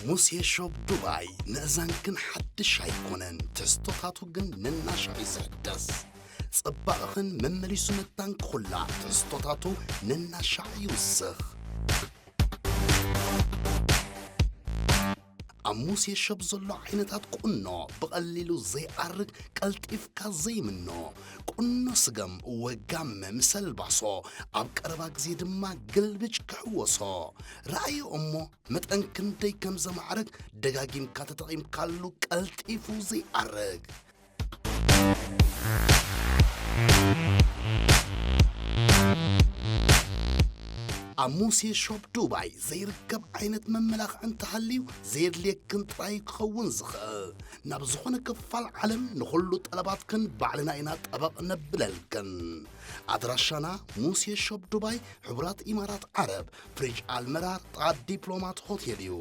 ሙሴ ሾፕ ዱባይ፣ ምእዛንክን ሓድሽ ኣይኮነን፣ ትሕዝቶታቱ ግን ነናሻዕ እዩ ዝሕደስ። ጽባቕኽን መመሊሱ መታን ክኹላዕ፣ ትሕዝቶታቱ ነናሻዕ ይውስኽ። ኣብ ሙሴ ሾፕ ዘሎ ዓይነታት ቁኖ፣ ብቐሊሉ ዘይኣርግ፣ ቀልጢፍካ ዘይምኖ፣ ቁኖ ስገም ወጋመ ምስ ኣልባሶ፣ ኣብ ቀረባ ግዜ ድማ ግልብጭ ክሕወሶ። ረኣዮ እሞ መጠን ክንደይ ከም ዘማዕርግ ደጋጊምካ ተጠቒምካሉ ቀልጢፉ ዘይኣርግ። ኣብ ሙሴ ሾፕ ዱባይ ዘይርከብ ዓይነት መመላኽዒ እንተሃልዩ ዘየድልየክን ጥራይ ክኸውን ዝኽእል። ናብ ዝኾነ ክፋል ዓለም ንኹሉ ጠለባትክን ባዕልና ኢና ጠበቕ ነብለልክን። ኣድራሻና ሙሴ ሾፕ ዱባይ፣ ሕቡራት ኢማራት ዓረብ፣ ፍሪጅ ኣልመራር፣ ጥቓ ዲፕሎማት ሆቴል እዩ።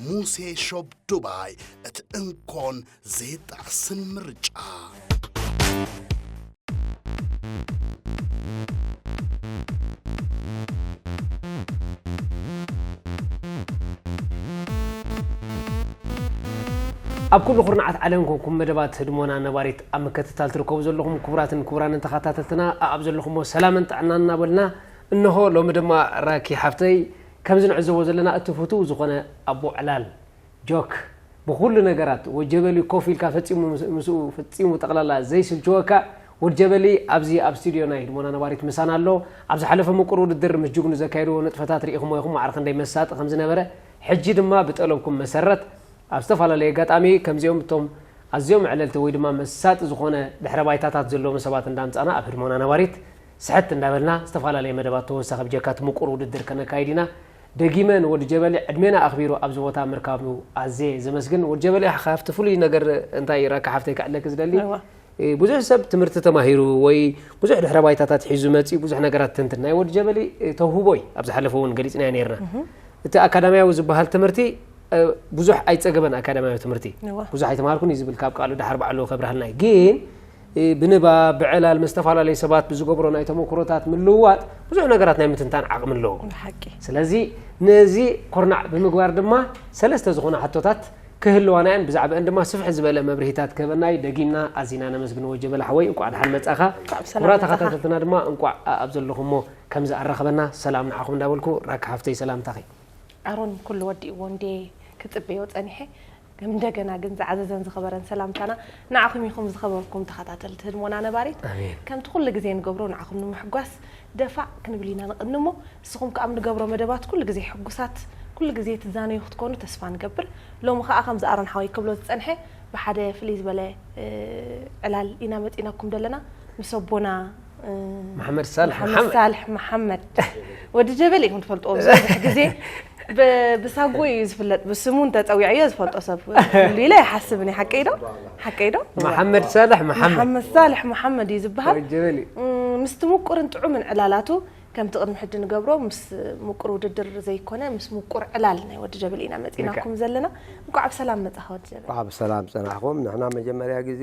ሙሴ ሾፕ ዱባይ፣ እቲ እንኮን ዘይጣዕስን ምርጫ። ኣብ ኩሉ ኩርናዓት ዓለም ኮንኩም መደባት ህድሞና ነባሪት ኣብ ምክትታል ትርከቡ ዘለኹም ክቡራትን ክቡራንን ተኸታተልትና፣ ኣብ ዘለኹሞ ሰላምን ጥዕናን እናበልና፣ እንሆ ሎሚ ድማ ራኪ ሓፍተይ፣ ከምዚ ንዕዘቦ ዘለና እቲ ፍቱው ዝኾነ ኣቦ ዕላል ጆክ፣ ብኹሉ ነገራት ወድ ጀበሊ ኮፍ ኢልካ ፈጺሙ ምስ-፣ ምስኡ ፈጺሙ ጠቕላላ ዘይስልችወካ ወድ ጀበሊ ኣብዚ ኣብ ስቱድዮ ናይ ህድሞና ነባሪት ምሳና ኣሎ። ኣብ ዝሓለፈ ምቁር ውድድር ምስ ጅግኑ ዘካየድዎ ንጥፈታት ርኢኹሞ ኢኹም፣ ማዕረ ክንደይ መሳጢ ከም ዝነበረ። ሕጂ ድማ ብጠለብኩም መሰረት ኣብ ዝተፈላለየ ኣጋጣሚ ከምዚኦም እቶም ኣዝዮም ዕለልቲ ወይ ድማ መሳጢ ዝኾነ ድሕረ ባይታታት ዘለዎም ሰባት እንዳምጻና ኣብ ህድሞና ነባሪት ስሕት እንዳበልና ዝተፈላለየ መደባት ተወሳኺ ብጀካ እቲ ምቁር ውድድር ከነካይድ ኢና። ደጊመ ንወዲ ጀበሊ ዕድሜና ኣኽቢሩ ኣብዚ ቦታ ምርካቡ ኣዝየ ዘመስግን። ወዲ ጀበሊ፣ ካብቲ ፍሉይ ነገር እንታይ ራካ ሓፍተይ ክዕለኪ ዝደሊ፣ እዋ። እ፣ ብዙሕ ሰብ ትምህርቲ ተማሂሩ ወይ ብዙሕ ድሕረ ባይታታት ሒዙ መጺኡ ብዙሕ ነገራት ትንትን። ናይ ወዲ ጀበሊ፣ እ፣ ተውህቦ እዩ። ኣብ ዝሓለፈ እውን ገሊጽናዮ ነይርና። እቲ ኣካዳሚያዊ ዝበሃል ትምህርቲ፣ እ፣ ብዙሕ ኣይጸገበን። ኣካዳሚያዊ ትምህርቲ እዋ። ብዙሕ ኣይተማሃርኩን እዩ ዝብል ካብ ቃሉ ደሓር ባዕሉ ከብርሃልና እዩ። ግን፣ እ፣ ብንባብ፣ ብዕላል፣ ምስ ዝተፈላለዩ ሰባት ብዝገብሮ ናይ ተመክሮታት ምልውዋጥ ብዙሕ ነገራት ናይ ምትንታን ዓቕሚ ኣለዎ። ብሓቂ። ስለዚ ነዚ ኩርናዕ ብምግባር ድማ ሰለስተ ዝኾና ሕቶታት ክህልዋና እየን። ብዛዕባአን ድማ ስፍሕ ዝበለ መብርሂታት ክህበና እዩ። ደጊምና ኣዚና ነመስግን ወጀበላ ሓወይ፣ እንቋዕ ደሓን መጻኻ። እንቋዕ ብሰላም ክቡራት መጻኻ። ተኸታተልትና ድማ እንቋዕ ኣብ ዘለኹሞ ከም ዝኣራኸበና ሰላም ንዓኹም እንዳበልኩ ራካ ሓፍተይ ሰላምታኺ። ኣሮን ኩሉ ወዲእዎ እንዴ ክጽበዮ ጸኒሐ። ከም እንደገና ግን ዝዓዘዘን ዝኸበረን ሰላምታና ንዓኹም ይኹም ዝኸበርኩም ተኸታተልቲ ህድሞና ነባሪት። ኣሜን። ከምቲ ኩሉ ግዜ ንገብሮ ንዓኹም ንምሕጓስ ደፋእ ክንብል ኢና ንቕድም እሞ ንስኹም ከኣ ኣብ ንገብሮ መደባት ኩሉ ግዜ ሕጉሳት፣ ኩሉ ግዜ ትዛነዩ ክትኮኑ ተስፋ ንገብር። ሎሚ ከኣ ከምዚ ኣሮን ሓወይ ክብሎ ዝጸንሐ ብሓደ ፍልይ ዝበለ፣ እ፣ ዕላል ኢና መጺናኩም ዘለና ምስ ኣቦና፣ እ፣ መሓመድ ሳልሕ መሓመድ መሓመድ። ሳልሕ መሓመድ። ወዲ ጀበሊ ኢኹም ትፈልጥዎ ብዙሕ ግዜ ብ-፣ ብሳጎ እዩ ዝፍለጥ፣ ብስሙ እንተጸዊዐዮ ዝፈልጦ ሰብ ህሉ ኢለ ይሓስብ እየ። ሓቀይ ዶ? ሓቀይ ዶ? መሓመድ ሳልሕ መሓመድ። መሓመድ ሳልሕ መሓመድ እዩ ዝበሃል። ወዲ ጀበሊ። እም፣ ምስቲ ምቁርን ጥዑምን ዕላላቱ ከምቲ ቅድሚ ሕጂ ንገብሮ ምስ ምቁር ውድድር ዘይኮነ ምስ ምቁር ዕላል ናይ ወዲ ጀበሊ ኢና መጺናኩም ልክዕ። ዘለና። እንኳዕ ብሰላም መጻኻ ወዲ ጀበሊ። እንኳዕ ብሰላም ጸናሕኩም። ንሕና መጀመርያ ግዜ፣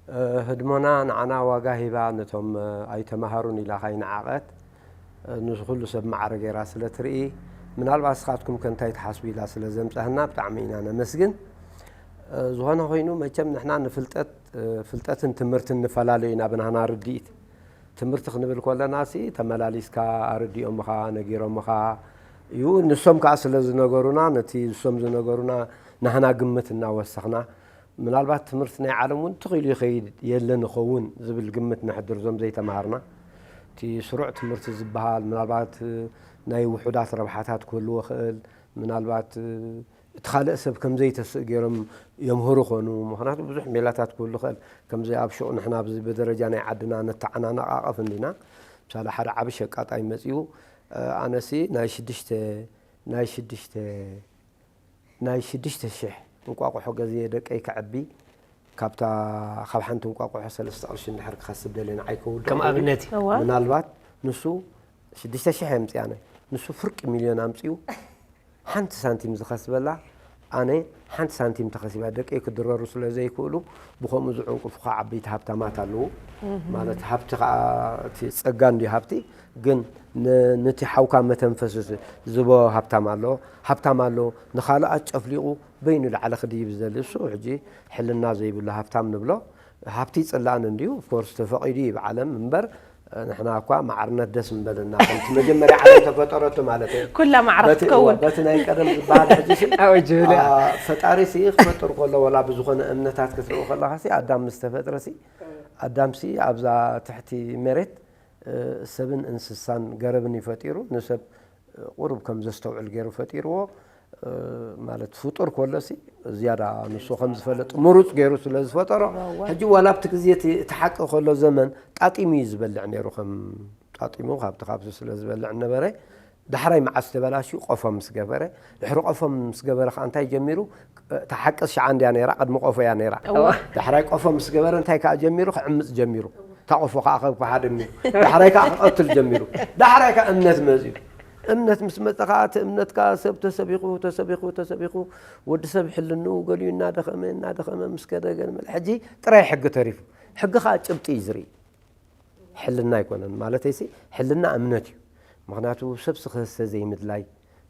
እ፣ ህድሞና ንዓና ዋጋ ሂባ ነቶም፣ እ፣ ኣይተማሃሩን ኢላ ካይንዓቐት፣ እ፣ ንዚ ኩሉ ሰብ ማዕረ ገይራ ስለ ትርኢ፣ ምናልባት ንስኻትኩም ከ እንታይ ትሓስቡ ኢላ ስለ ዘምጻህና ብጣዕሚ ኢና ነመስግን። እ፣ ዝኾነ ኮይኑ መቸም ንሕና ንፍልጠት፣ እ፣ ፍልጠትን ትምህርትን ንፈላለዩ ኢና ብናህና ርድኢት። ትምህርቲ ክንብል ከለና ሲ ተመላሊስካ ኣረዲኦምኻ፣ ነጊሮምኻ እዩ። ንሶም ከኣ ስለ ዝነገሩና፣ ነቲ ንሶም ዝነገሩና ናህና ግምት እናወሰኽና፣ ምናልባት ትምህርቲ ናይ ዓለም እውን ትኽ ኢሉ ይኸይድ የለን ይኸውን ዝብል ግምት ነሕድር እዞም ዘይተማሃርና። እቲ ስሩዕ ትምህርቲ ዝበሃል ምናልባት ናይ ውሑዳት ረብሓታት ክህልዎ ይኽእል፣ ምናልባት እቲ ካልእ ሰብ ከም ዘይተስእ ገይሮም የምህሩ ኾኑ። ምኽንያቱ ብዙሕ ሜላታት ክህሉ ይኽእል። ከምዚ ኣብ ሹቕ ንሕና ኣብዚ ብደረጃ ናይ ዓድና ነተዓናነቓቐፍ እንዲና። ምሳሌ ሓደ ዓቢ ሸቃጣይ መጺኡ፣ ኣነሲ ናይ ሽዱሽተ፣ ናይ ሽዱሽተ፣ ናይ ሽዱሽተ ሽሕ እንቋቑሖ ገዝየ ደቀይ ከዕቢ፣ ካብታ፣ ካብ ሓንቲ እንቋቑሖ ሰለስተ ቅርሺ እንድሕር ክኸስብ ደልየ ንዓይ ከውድቕ ከም ደልየ፣ ኣብነት እዩ። እዋ። ምናልባት ንሱ ሽዱሽተ ሽሕ የምጽእ ኣነ፣ ንሱ ፍርቂ ሚልዮን ኣምጺኡ ሓንቲ ሳንቲም ዝኸስበላ ኣነ ሓንቲ ሳንቲም ተኸሲባ ደቀይ ክድረሩ ስለ ዘይክእሉ ብኸምኡ ዝዕንቅፉኻ ዓበይቲ ሃብታማት ኣለዉ። ማለት ሃብቲ ከዓ እቲ ጸጋ እንዲ ሃብቲ ግን ን- ነቲ ሓውካ መተንፈሲ ዝ- ዝቦ ሃብታም ኣሎ ሃብታም ኣሎ ንኻልኣት ጨፍሊቑ በይኑ ላዕለ ክድይብ ዝደሊ እሱ ሕጂ ሕልና ዘይብሉ ሃብታም ንብሎ። ሃብቲ ይጽላእን እንድዩ ኦፍኮርስ ተፈቒዱ እዩ ብዓለም እምበር ንሕና እኳ ማዕርነት ደስ ምበለና ከምቲ መጀመርያ ዓለም ተፈጠረቶ ማለት እዩ። ኩላ ማዕረ ክትከውን በቲ ናይ ቀደም ዝበሃል ሕጂ ሲ ኣወጅብላ ፈጣሪ ሲ ክፈጥር ከሎ ወላ ብዝኾነ እምነታት ክትሪኦ ከለኻ ሲ ኣዳም ምስ ተፈጥረ ሲ ኣዳም ሲ ኣብዛ ትሕቲ መሬት ሰብን እንስሳን ገረብን ይፈጢሩ ንሰብ ቁሩብ ከም ዘስተውዕል ገይሩ ፈጢርዎ። ማለት ፍጡር ከሎ ሲ ዝያዳ ንሱ ከም ዝፈለጥ ምሩፅ ገይሩ ስለ ዝፈጠሮ ሕጂ ዋላ ኣብቲ ግዜ እቲ እቲ ሓቂ ከሎ ዘመን ጣጢሙ እዩ ዝበልዕ ነይሩ ከም ጣጢሙ ካብቲ ካብዚ ስለ ዝበልዕ ነበረ። ዳሕራይ መዓስ ተበላሽዩ ቆፎ ምስ ገበረ ድሕሪ ቆፎ ምስ ገበረ ከዓ እንታይ ጀሚሩ? እታ ሓቂ ሻዓ እንድያ ነይራ ቅድሚ ቆፎ እያ ነይራ። ዳሕራይ ቆፎ ምስ ገበረ እንታይ ከዓ ጀሚሩ ክዕምፅ ጀሚሩ። እታ ቆፎ ከዓ ከግፋሓ ጀሚሩ። ዳሕራይ ከዓ ክቐትል ጀሚሩ። ዳሕራይ ከዓ እምነት መፅዩ። እምነት ምስ መፀ ከዓ እቲ እምነት ከዓ ሰብ ተሰቢኹ ተሰቢኹ ተሰቢኹ ወዲ ሰብ ሕልንኡ ገሊኡ እናደኸመ እናደኸመ ምስ ከደ ገለ መለ ሕጂ ጥራይ ሕጊ ተሪፉ። ሕጊ ከዓ ጭብጢ እዩ ዝርኢ። ሕልና ኣይኮነን ማለተይሲ ሕልና እምነት እዩ። ምክንያቱ ሰብሲ ክህሰ ዘይምድላይ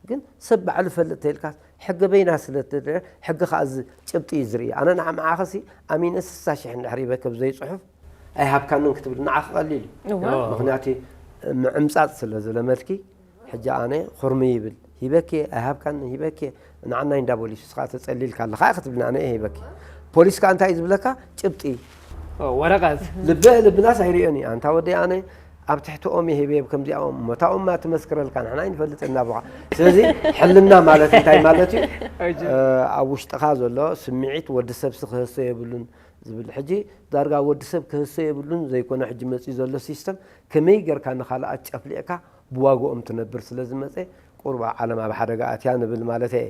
ግን ሰብ ባዕሉ ፈልጥ ተይልካስ ሕጊ በይና ስለ ትድለ ሕጊ ከዓ እዚ ጭብጢ እዩ ዝርኢ። ኣነ ንዓ መዓኸሲ ኣሚነ ስሳ ሽሕ እንድሕር ይበከብ ዘይፅሑፍ ኣይሃብካንን ክትብል ንዓ ክቐሊል እዩ። እዋ ምክንያቱ ምዕምፃፅ ስለ ዝለመድኪ ሕጂ ኣነ ኹርሚ ይብል ሂበኪ ኣይሃብካን ሂበኪ ንዓናይ እንዳ ቦሊስ እስኻ ተፀሊልካ ኣለኻ ክትብልና ኣነ እየ ሂበኪ። ፖሊስ ከዓ እንታይ እዩ ዝብለካ? ጭብጢ ወረቐት ልበ ልብናስ ኣይርእዮን እዩ ኣንታ ወደይ ኣነ ኣብ ትሕቲ ኦም ይህብ የብ ከምዚኣ ኦም እሞ እታ ኦም ትመስክረልካ ንሕና ኣይንፈልጥ እናብኻ። ስለዚ ሕልና ማለት እንታይ ማለት እዩ? ኣብ ውሽጥኻ ዘሎ ስምዒት ወዲ ሰብሲ ክህሶ የብሉን ዝብል ሕጂ ዳርጋ ወዲ ሰብ ክህሶ የብሉን ዘይኮነ ሕጂ መፅዩ ዘሎ ሲስተም ከመይ ገርካ ንኻልኣት ጨፍሊዕካ ብዋግኦም ትነብር ስለ ዝመፀ ቁሩብ ዓለም ኣብ ሓደጋ ኣትያ ንብል ማለት እየ።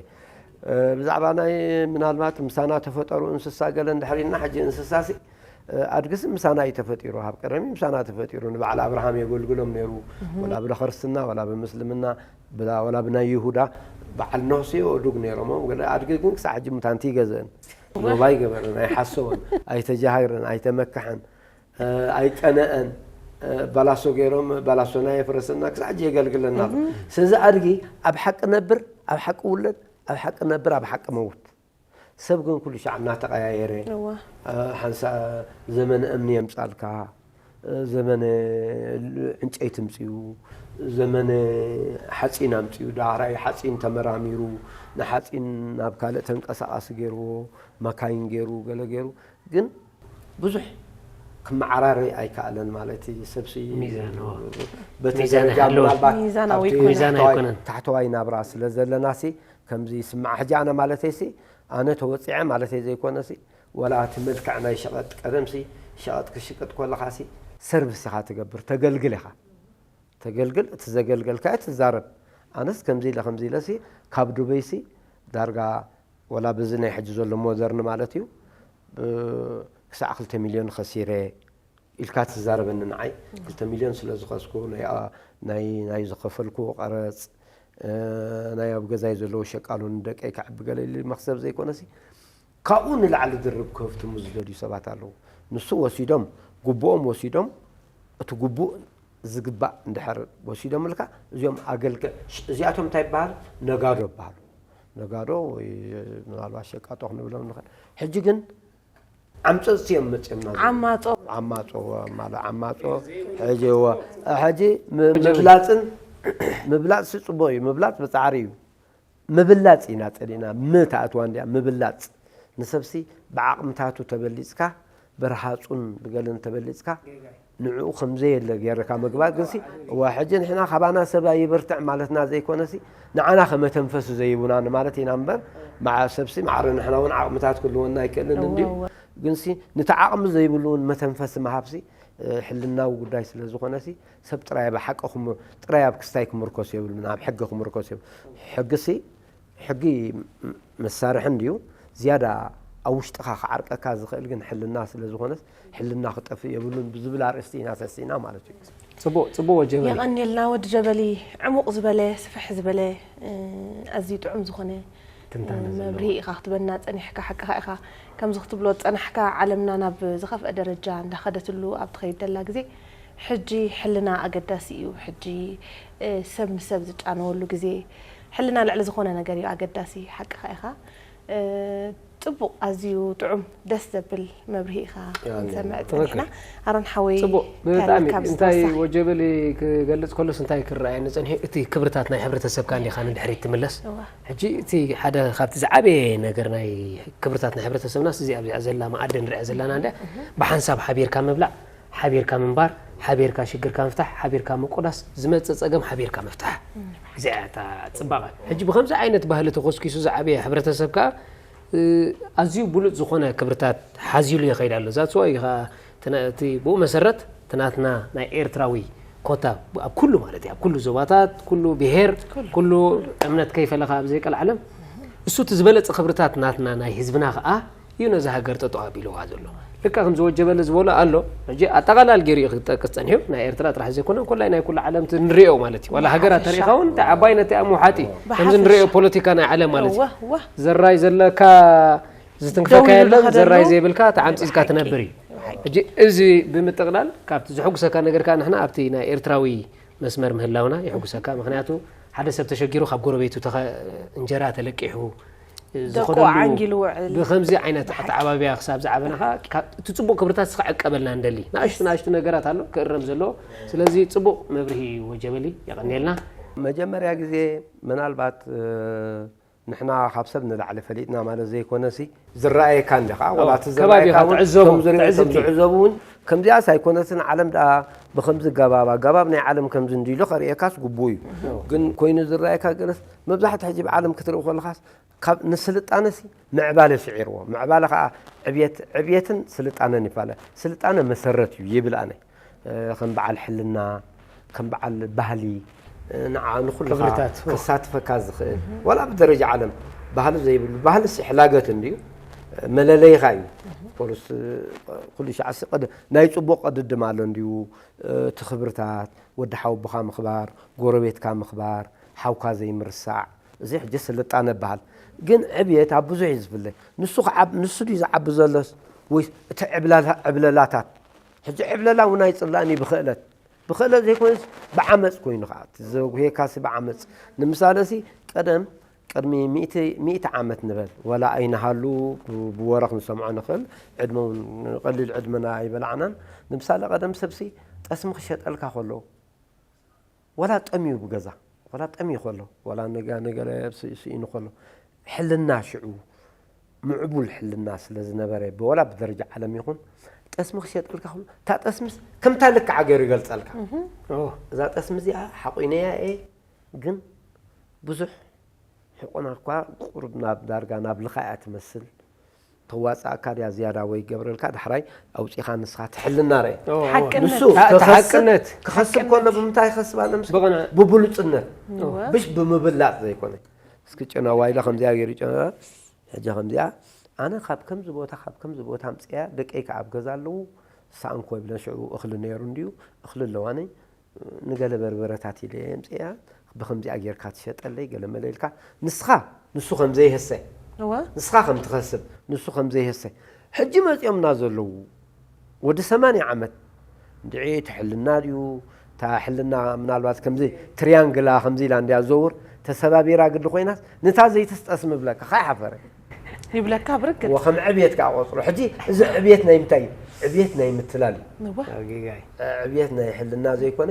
ብዛዕባ ናይ ምናልባት ምሳና ተፈጠሩ እንስሳ ገለ እንድሕር ኢልና ሕጂ እንስሳ ሲ ኣድግሲ ምሳና እዩ ተፈጢሩ ካብ ቀደም እዩ ምሳና ተፈጢሩ ንበዓል ኣብርሃም የገልግሎም ነይሩ ወላ ብለኸርስትና ወላ ብምስልምና ብላ- ወላ ብናይ ይሁዳ በዓል ኖህ ሲ ኣእዱግ ነይሮም ገለ ኣድጊ ግን ክሳዕ ሕጂ ሙታንቲ ይገዝእን ኖባ ይገበረን ኣይሓሰወን ኣይተጃሃግረን ኣይተመካሐን ኣይቀነአን ባላሶ ገይሮም ባላሶና የፍረሰና ክሳዕ ሕጂ የገልግለና ኣሎ። ስለዚ ኣድጊ ኣብ ሓቂ ነብር ኣብ ሓቂ ውለድ ኣብ ሓቂ ነብር ኣብ ሓቂ መውት። ሰብ ግን ኩሉ ሻዕ እናተቐያየረ እዋ ሓንሳ ዘመነ እምኒ የምፃልካ ዘመነ ዕንጨይቲ ምፅኡ ዘመነ ሓፂን ኣምፅኡ ዳሕራይ ሓፂን ተመራሚሩ ንሓፂን ናብ ካልእ ተንቀሳቃሲ ገይርዎ መካይን ገይሩ ገለ ገይሩ ግን ብዙሕ ክመዓራረ ኣይከኣለን ማለት እዩ። ሰብሲ ሚዛን፣ ኦ። በቲ ሚዛን ደረጃ ይሃለዎ። ምናልባት ሚዛናዊ ኣብቲ ኣይኮነን። ሚዛን ታሕተዋይ- ኣይኮነን። ታሕተዋይ ናብራ ስለ ዘለና ሲ ከምዚ ይስማዕ ሕጂ ኣነ ማለተይ ሲ ኣነ ተወፂዐ ማለተይ ዘይኮነ ሲ ዋላ እቲ መልክዕ ናይ ሸቐጥ ቀደም ሲ ሸቐጥ ክሽቅጥ ከለኻ ሲ ሰርቪስ ኢኻ ትገብር ተገልግል ኢኻ ተገልግል እቲ ዘገልገልካ ትዛረብ ኣነስ ከምዚ ኢለ ከምዚ ኢለ ሲ ካብ ዱበይ ሲ ዳርጋ ወላ ብዚ ናይ ሕጂ ዘሎ ሞደርን ማለት እዩ ብ- ክሳዕ ክልተ ሚልዮን ከሲረ ኢልካ ትዛረበኒ ንዓይ ክልተ ሚልዮን ስለ ዝኸስኩ ናይ ኣ- ናይ ናይ ዝኸፈልኩዎ ቀረፅ እ፣ ናይ ኣብ ገዛይ ዘለዉ ሸቃሎ ንደቀይ ከዕቢ ገለ ኢሉ መኽሰብ ዘይኮነሲ ካብኡ ንላዕሊ ድርብ ከፍትሙ ዝደልዩ ሰባት ኣለዉ። ንሱ ወሲዶም ግቡኦም ወሲዶም እቲ ግቡእ ዝግባእ እንድሕር ወሲዶምልካ እዚኦም ኣገልገ እዚኣቶም እንታይ ይበሃል ነጋዶ ይበሃሉ። ነጋዶ ወይ ምናልባት ሸቃጦ ክንብሎም ንኽእል። ሕጂ ግን ዓምፀፅቲ እዮም መፅኦምና ዘለዉ። ዓማፆ ዓማፆ ማለት ዓማፆ ሕጂ ወ- ሕጂ ም- ምብላፅን ምብላፅ ሲ ፅቡቅ እዩ ምብላፅ ብፃዕሪ እዩ ምብላፅ ኢና ፀሊእና ም ተኣትዋ እንዲያ ምብላፅ ንሰብሲ ብዓቕምታቱ ተበሊፅካ ብርሃፁን ብገለን ተበሊፅካ ንዕኡ ከምዘየለ ገይርካ ምግባር ግንሲ እዋ ሕጂ ንሕና ካባና ሰብ ኣይበርትዕ ማለትና ዘይኮነሲ ንዓና ከመተንፈሱ ዘይቡና ንማለት ኢና እምበር መዓ ሰብሲ ማዕረ ንሕና እውን ዓቕምታት ክህልወና ኣይክእልን እንድዩ ግንሲ ንቲ ዓቕሚ ዘይብሉ እውን መተንፈሲ ምሃብሲ ሕልናዊ ጉዳይ ስለ ዝኾነሲ ሰብ ጥራይ ኣብ ሓቂ ክም- ጥራይ ኣብ ክስታይ ክምርኮስ የብሉን ኣብ ሕጊ ክምርኮስ የብሉ ሕጊሲ ሕጊ መሳርሒ እንድዩ ዝያዳ ኣብ ውሽጥኻ ክዓርቀካ ዝኽእል ግን ሕልና ስለ ዝኾነስ ሕልና ክጠፍእ የብሉን ብዝብል ኣርእስቲ ኢና ሰሲና ማለት እዩ። ፅቡቅ ፅቡቅ ወጀበሊ የቐንየልና ወዲ ጀበሊ ዕሙቕ ዝበለ ስፍሕ ዝበለ ኣዝዩ ጥዑም ዝኾነ ትንታነ ዘለዎ። መብርሂ ኢኻ ክትበና ጸኒሕካ፣ ሓቅኻ ኢኻ። ከምዚ ክትብሎ ጸናሕካ፣ ዓለምና ናብ ዝኸፍአ ደረጃ እንዳኸደትሉ ኣብ ትኸይድ ደላ ግዜ፣ ሕጂ ሕልና ኣገዳሲ እዩ። ሕጂ እ፣ ሰብ ንሰብ ዝጫነወሉ ግዜ፣ ሕልና ልዕሊ ዝኾነ ነገር እዩ ኣገዳሲ። ሓቅኻ ኢኻ። እ፣ ጽቡቕ፣ ኣዝዩ ጥዑም፣ ደስ ዘብል መብርሂ ኢኻ ያኔ፣ ክንሰምዕ ትኽክል። ጸኒሕና። ኣሮን ሓወይ፣ ጽቡቅ። ብጣዕሚ ካብ እንታይ ዝተወሳኺ። ወጀበሊ ክገልጽ ከሎ እንታይ ክረኣየኒ ጸኒሑ፣ እቲ ክብርታት ናይ ሕብረተሰብካ እንዲኻ ንድሕሪት ትምለስ። እዋ። ሕጂ እቲ ሓደ ካብቲ ዝዓበየ ነገር ናይ ክብርታት ናይ ሕብረተሰብና እዚ ኣብዚኣ ዘላ መኣዲ ንሪኣ ዘለና እንደ ብሓንሳብ ሓቢርካ ምብላዕ፣ ሓቢርካ ምንባር፣ ሓቢርካ ሽግርካ ምፍታሕ፣ ሓቢርካ ምቁዳስ፣ ዝመጽእ ጸገም ሓቢርካ ምፍታሕ። እዚኣ እታ ጽባቐ። ሕጂ ብከምዚ ዓይነት ባህሊ ተኾስኪሱ ዝዓበየ ሕብረተሰብ ከኣ እ፣ ኣዝዩ ብሉጽ ዝኾነ ክብርታት ሓዚሉ ይኸይድ ኣሎ። እዛ ጽዋይ ኢኻ ትነ- እቲ ብኡ መሰረት ትናትና ናይ ኤርትራዊ ኮታ ኣብ ኩሉ ማለት እዩ፣ ኣብ ኩሉ ዞባታት፣ ኩሉ ብሄር፣ ኩሉ እምነት ከይፈለኻ ኣብ ዘይቀል ዓለም እሱ እቲ ዝበለጸ ክብርታት ናትና ናይ ህዝብና ከኣ እዩ ነዚ ሃገር ጠጠው ኣቢልዋ ዘሎ። ልካ ከም ዝወጀበለ ዝበሎ ኣሎ። ሕጂ ኣጠቓላል ገይሩ እዩ ክጠቅስ ጸኒሑ። ናይ ኤርትራ ጥራሕ ዘይኮነ፣ ኮላይ ናይ ኩሉ ዓለም እቲ ንሪኦ ማለት እዩ። ዋላ ሃገራት ተሪኻ እውን፣ እንታይ ዓባይነት እያ ምውሓጥ እዩ። ከምዚ ንሪኦ ፖለቲካ ናይ ዓለም ማለት እዩ። እዋ፣ እዋ። ዘራይ ዘለካ ዝትንክፈካ ደው ኢሉ የለን፣ ዝኸደሉ ዘራይ ዘይብልካ ተዓምጺጽካ ትነብር እዩ። ሕጂ እዚ ብምጥቕላል ካብቲ ዘሐጉሰካ ነገር ከኣ ንሕና ኣብቲ ናይ ኤርትራዊ መስመር ምህላውና የሐጉሰካ። ምኽንያቱ ሓደ ሰብ ተሸጊሩ ካብ ጎረቤቱ ተኸ- እንጀራ ተለቂሑ ደቁ ዝኸደሉ ዓንጊሉ ውዕል። ብከምዚ ዓይነት ኣተዓባብያ ክሳብ ዝዓበና ከኣ ካብ እቲ ጽቡቕ ክብርታት እስኻ ዕቀበልና ንደሊ። ንኣሽቱ ንኣሽቱ ነገራት ኣሎ ክእረም ዘለዎ። ስለዚ ጽቡቕ መብርሂ ወጀበሊ የቐንየልና። መጀመርያ ግዜ ምናልባት እ፣ ንሕና ካብ ሰብ ንላዕሊ ፈሊጥና ማለት ዘይኮነሲ ዝረኣየካ እንዲኻ ወላ እቲ ከባቢኻ ዝረኣየካ እውን ትዕዘቦ፣ ከም ዝሪኦ ከም ትዕዝብቲ። ዝዕዘቡ እውን ከምዚኣስ ኣይኮነትን። ዓለም ደኣ ብከምዚ ገባብ ኣገባብ ናይ ዓለም ከምዚ እንዲሉ ከርእየካስ ግቡእ እዩ። ግን ኮይኑ ዝረኣየካ ገለስ መብዛሕትኡ ሕጂ ብዓለም ክትርኢ ከለኻስ ካብ ንስልጣነሲ ምዕባለ ስዒርዎ። ምዕባለ ከዓ ዕብየት ዕብየትን ስልጣነን ይፋለ። ስልጣነ መሰረት እዩ ይብል ኣነ። እ፣ ከም በዓል ሕልና፣ ከም በዓል ባህሊ፣ እ፣ ንዓ ንኹሉ ክብርታት። ከሳትፈካ ዝኽእል ዋላ ብደረጃ ዓለም ባህሊ ዘይብሉ ባህልስ ሕላገት እንድዩ፣ መለለይኻ እዩ። ፖሊስ ኩሉ ሻዕሲ ናይ ጽቡቕ ቅድድም ኣሎ እንድዩ። እቲ ክብርታት ወዲ ሓወቦኻ ምኽባር፣ ጎረቤትካ ምኽባር፣ ሓውካ ዘይምርሳዕ፣ እዚ ሕጂ ስልጣነ በሃል። ግን ዕብየት ኣብ ብዙሕ እዩ ዝፍለ። ንሱ ክዓብ ንሱ ድዩ ዝዓቢ ዘሎስ ወይስ እቲ ዕብላላ- ዕብለላታት? ሕጂ ዕብለላ እውን ኣይጽላእን እዩ ብኽእለት ብኽእለት ዘይኮነስ ብዓመፅ ኮይኑ ከዓ እቲ ዘጉሄካሲ ብዓመፅ። ንምሳሌ ሲ ቀደም ቅድሚ ሚእቲ ሚእቲ ዓመት ንበል ወላ ኣይንሃሉ ብ- ብወረ ክንሰምዖ ንኽእል ዕድመ እውን ቀሊል ዕድመና ኣይበላዕናን። ንምሳሌ ቀደም ሰብሲ ጠስሚ ክሸጠልካ ከሎ ወላ ጠምዩ ብገዛ ወላ ጠምዩ ከሎ ወላ ነገ ነገለ ስኢኑ ከሎ ሕልና ሽዑ ምዕቡል ሕልና ስለ ዝነበረ ብወላ ብደረጃ ዓለም ይኹን ጠስሚ ክሸጠልካ ከሎ እታ ጠስምስ ከምታ ልክዓ ገይሩ ይገልጸልካ። እዛ ጠስሚ እዚኣ ሓቑነያ እየ ግን ብዙሕ ሕቆና እኳ ቁሩብ ናብ ዳርጋ ናብ ልኻ እያ ትመስል። ተዋፅኣካ ድያ ዝያዳ ወይ ገብረልካ ዳሕራይ ኣውፂኻ ንስኻ ትሕልና ርእ። ሓቅነት። ንሱ ታ- ክኸስብ- ተሓቅነት። ክኸስብ ከሎ ብምንታይ ይኸስብ ኣለ ምስ ብቕንዕ። ብብሉፅነት እወ። ብሽ ብምብላፅ ዘይኮነ እስኪ ጨና ዋይላ ከምዚኣ ገይሩ ጨና ሕጂ ከምዚኣ ኣነ ካብ ከምዚ ቦታ ካብ ከምዚ ቦታ ኣምፅያ ደቀይ ከዓ ኣብ ገዛ ኣለዉ ሳእንኮ ይብለን ሽዑ እኽሊ ነይሩ እንድዩ እኽሊ ኣለዋኒ ንገለ በርበረታት ኢለ የምፅያ ብከምዚኣ ጌርካ ትሸጠለይ ገለ መለ ኢልካ ንስኻ ንሱ ከም ዘይህሰ እወ። ንስኻ ከም ትኸስብ ንሱ ከም ዘይህሰ ሕጂ መፂኦምና ዘለዉ ወዲ ሰማንያ ዓመት እንድዒ እቲ ሕልና ድዩ እታ ሕልና ምናልባት ከምዚ ትሪያንግላ ከምዚ ኢላ እንድያ ዘውር ተሰባቢራ ግዲ ኮይናስ ንታ ዘይትስጠስ ምብለካ ካይ ሓፈረ ይብለካ ብርግጽ ወከም ዕብየት ከዓ ቆፅሮ ሕጂ እዚ ዕብየት ናይ ምንታይ እዩ ዕብየት ናይ ምትላል እዩ እወ። ኣብ ጌጋይ። ዕብየት ናይ ሕልና ዘይኮነ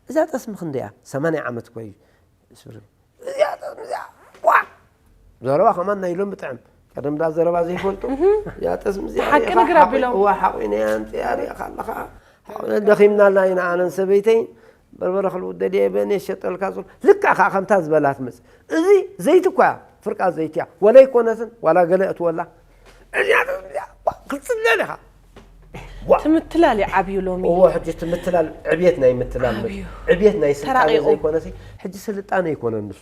እዛ ጠስሚ ክንደያ ሰማንያ ዓመት እኮ እዩ ስብሪ እዚኣ ጠስሚ እዚኣ ዋ ዘረባ ከማን ናይ ሎም ብጥዕም ቀደም ዳ ዘረባ ዘይፈልጡ እዚኣ ጠስሚ እዚኣ ሓቂ ኢኻ ንግር ሓቂ- ኣቢሎም። እዋ ሓቑ ናይ ኣምፅያ ሪእኻ ኣለኻ ሓቑ- ደኺምናልና ኢና ኣነን ሰበይተይን በርበረ ክልውደድ እየ በእኔ ሸጠልካ ዞ ልክዕ ከዓ ከምታ ዝበላት መፅ እዚ ዘይቲ እኳ ፍርቃ ዘይቲ እያ ወላ ኣይኮነትን ዋላ ገለ እትወላ እዚኣ ጠስሚ እዚኣ ዋ፣ ክትፅለል ኢኻ ትምትላል እዩ ዓብዩ ሎሚ እዎ ሕጂ እቲ ምትላል ዕብየት ናይ ምትላል ዓብዩ። ዕብየት ናይ ስልጣነ ተራቂቑ። ዘይኮነሲ ሕጂ ስልጣነ ኣይኮነን ንሱ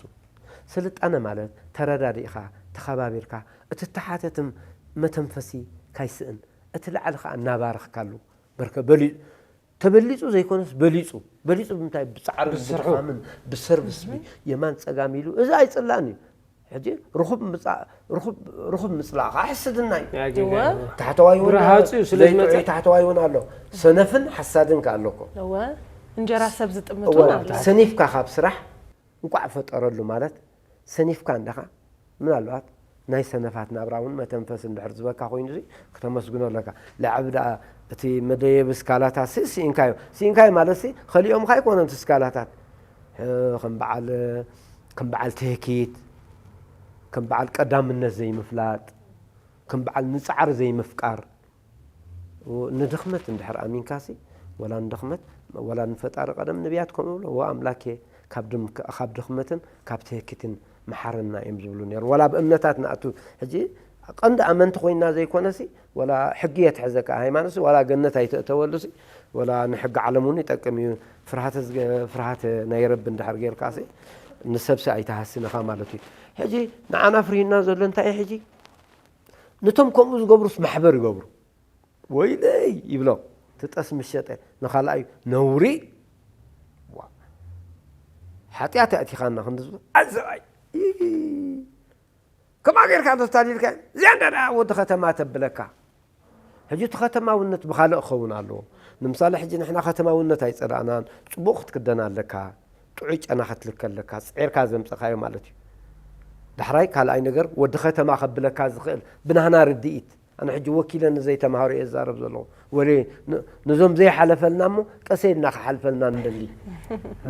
ስልጣነ ማለት ተረዳዲእኻ ተኸባቢርካ እቲ ተሓተትም መተንፈሲ ካይስእን እቲ ላዕሊ ከዓ እናባረኽካሉ በርከ በሊ ተበሊፁ ዘይኮነስ በሊፁ በሊፁ ብምንታይ ብፃዕሪ ብስርሑ። ብድኻምን ብሰርቪስ የማን ፀጋም ኢሉ እዚ ኣይፅላእን እዩ ሕጂ ርኹብ ምጻ- ርኹብ ርኹብ ምጽላእ ከዓ ሕስድና እዩ። ያጊጋ እወ። ታሕተዋይ እውን ብርሃጹ ስለ ዘይጥዑይ ዝመጸ- ታሕተዋይ እውን ኣሎ። ሰነፍን ሓሳድን ከ ኣሎ እኮ። እወ እንጀራ ሰብ ዝጥምት እወ እውን ኣሎ። ሰኒፍካ ካብ ስራሕ እንቋዕ ፈጠረሉ ማለት ሰኒፍካ እንደኻ ምናልባት ናይ ሰነፋት ናብራ እውን መተንፈስ እንድሕር ዝበካ ኮይኑ እዚ ክተመስግኖ ኣለካ። ለዓብ ደኣ እቲ መደየቢ ስካላታት ሲ- ሲኢንካዮ ሲኢንካዮ ማለት ሲ ከሊኦምካ ኣይኮነን እቲ ስካላታት እ፣ ከም በዓል ከም በዓል ትህኪት ከም በዓል ቀዳምነት ዘይምፍላጥ ከም በዓል ንጻዕሪ ዘይምፍቃር ንድኽመት እንድሕር ኣሚንካሲ ወላ ንድኽመት ወላ ንፈጣሪ ቀደም ነቢያት ከምኡ ብሎ ወ ኣምላኬ ካብ ድም- ካብ ድኽመትን ካብ ትህኪትን መሓረና እዮም ዝብሉ ነይሩ። ወላ ኣብ እምነታት ንኣቱ ሕጂ ቀንዲ ኣመንቲ ኮይና ዘይኮነሲ ወላ ሕጊ የትሕዘካ ሃይማኖትሲ ወላ ገነት ኣይተእተወሉሲ ወላ ንሕጊ ዓለም እውን ይጠቅም እዩ። ፍርሃተ ዝገ- ፍርሃተ ናይ ረቢ እንድሕር ጌርካሲ ንሰብሲ ኣይተሃስንኻ ማለት እዩ። ሕጂ ንዓና ፍርሂና ዘሎ እንታይ እዩ? ሕጂ ነቶም ከምኡ ዝገብሩስ ማሕበር ይገብሩ። ወይለይ ይብሎም ትጠስ ምሸጠ ንኻልኣዩ ነውሪ ዋ። ሓጢኣት ኣእቲኻና ክንዲ ዝበ ኣዘባይ ከማ ጌርካ ተስታሊልካ እዚኣ እንዳ ደኣ ወዲ ከተማ ተብለካ ሕጂ እቲ ከተማውነት ብኻልእ ክኸውን ኣለዎ። ንምሳሌ ሕጂ ንሕና ከተማውነት ኣይጸላእናን። ጽቡቕ ክትክደን ኣለካ፣ ጥዑይ ጨና ክትልከ ኣለካ፣ ጽዒርካ ዘምጸኻዮ ማለት እዩ። ዳሕራይ ካልኣይ ነገር ወዲ ከተማ ከብለካ ዝኽእል ብናህና ርድኢት ኣነ ሕጂ ወኪለ ንዘይተምሃሩ እየ ዝዛረብ ዘለኹ ወለ ን- ነዞም ዘይሓለፈልና እሞ ቀሰ ኢልና ክሓልፈልና ንደሊ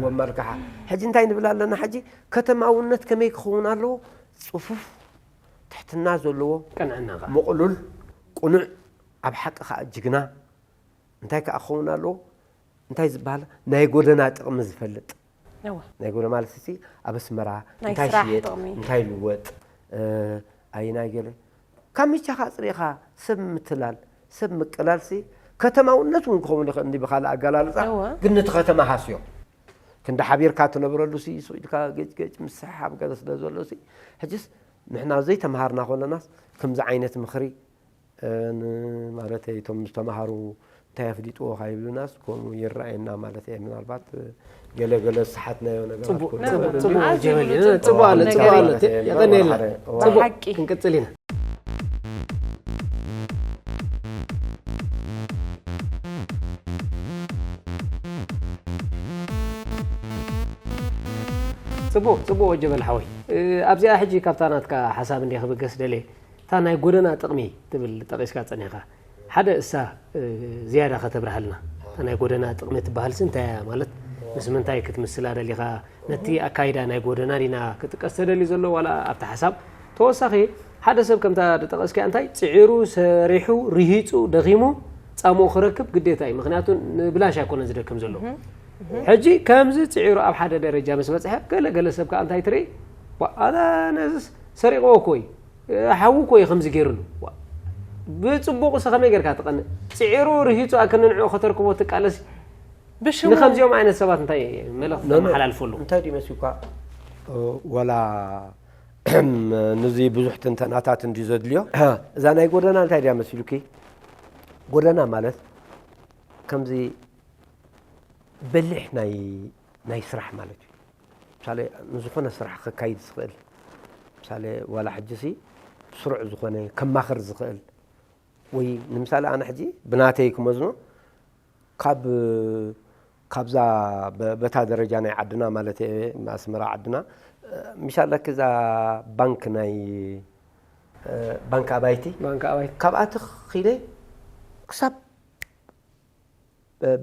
ወመልክዓ ሕጂ እንታይ ንብል ኣለና ሕጂ ከተማውነት ከመይ ክኸውን ኣለዎ ጽፉፍ ትሕትና ዘለዎ ቀንዕና ኸዓ ምቕሉል ቁኑዕ ኣብ ሓቂ ከዓ ጅግና እንታይ ከዓ ክኸውን ኣለዎ እንታይ ዝበሃል ናይ ጎደና ጥቕሚ ዝፈልጥ እወ። ናይ ጎደና ማለት ሲ ኣብ ኣስመራ ናይ እንታይ ስራሕ ሽየጥ ጥቕሚ። እንታይ ልወጥ እ፣ ኣይናይ ገለ ካብ ሚቻኻ ኣፅሪኻ ሰብ ምትላል ሰብ ምቅላል ሲ ከተማውነት እውን ክኸውን ይኽእል እንዲ ብካልእ ኣገላልፃ እወ። ግን ነቲ ከተማ ሃስዮ ክንዲ ሓቢርካ ትነብረሉ ሲ ሱቕ ኢልካ ገጭ ገጭ ምስሕሓብ ገለ ስለ ዘሎ ሲ ሕጅስ ንሕና ዘይተምሃርና ከለናስ ከምዚ ዓይነት ምኽሪ እ፣ ን- ማለት እቶም ዝተምሃሩ እንታይ ኣፍሊጥዎ ካይብሉናስ ከምኡ ይረኣየና ማለት እየ ምናልባት ገለ ገለ ዝሰሓትናዮ ነገራት ጽቡቅ ክህሉ ጽቡቅ ይኽእል። ጽቡቅ ኣዝዩ ጀበል ብሉጽ ጽቡቅ ኣለ ነገር ጽቡቅ ኣለ እዩ። የቀንየልና ሓደ እዋን ጽቡቅ ብሓቂ። ክንቅጽል ኢና። ጽቡቅ ጽቡቅ ወጀበል ሓወይ እ፣ ኣብዚኣ ሕጂ ካብታ ናትካ ሓሳብ እንዲ ክብገስ ደልየ እታ ናይ ጎደና ጥቕሚ ትብል ጠቒስካ ጸኒሕካ ሓደ እሳ እ፣ ዝያዳ ከተብርሃልና እታ ናይ ጎደና ጥቕሚ ትበሃልሲ እንታይ እያ ማለት ምስ ምንታይ ክትምስላ ደሊኻ ነቲ ኣካይዳ ናይ ጎደና ዲና ክጥቀስ ተደልዩ ዘሎ ዋላ ኣብቲ ሓሳብ ተወሳኺ ሓደ ሰብ ከምታ ዝጠቐስኪያ እንታይ ጽዒሩ ሰሪሑ ርሂጹ ደኺሙ ጻምኡ ክረክብ ግዴታ እዩ ምክንያቱ ንብላሽ ኣይኮነን ዝደክም ዘሎ ሕጂ ከምዚ ጽዒሩ ኣብ ሓደ ደረጃ ምስ በጽሐ ገለ ገለ ሰብ ከዓ እንታይ ትርኢ ኣታ ነዝስ ሰሪቕዎ እኮ እዩ ሓዊ እኮ እዩ ከምዚ ገይሩሉ ብፅቡቕ ሲ ከመይ ጌርካ ትቐንእ ፅዒሩ ርሂፁ ኣክንንዕኡ ከተርክቦ ትቃለስ ብሽሙ ንከምዚኦም ዓይነት ሰባት እንታይ መልእኽቲ ኖ፣ ኖ። ተመሓላልፈሉ እንታይ ድዩ መሲልኳ ወላ ንዚ ብዙሕ ትንተናታት እንድዩ ዘድልዮ እዛ ናይ ጎደና እንታይ ድያ መሲሉኪ ጎደና ማለት ከምዚ በሊሕ ናይ ናይ ስራሕ ማለት እዩ ምሳሌ ንዝኾነ ስራሕ ከካይድ ዝኽእል ምሳሌ ዋላ ሕጂ ሲ ስሩዕ ዝኾነ ከማኽር ዝኽእል ወይ ንምሳሌ ኣነ ሕጂ ብናተይ ክመዝኖ ካብ ካብዛ በ- በታ ደረጃ ናይ ዓድና ማለት እየ ኣስመራ ዓድና ምሻለክ እዛ ባንክ ናይ ባንክ ኣባይቲ ባንክ ኣባይ ካብኣ ተኺለ ክሳብ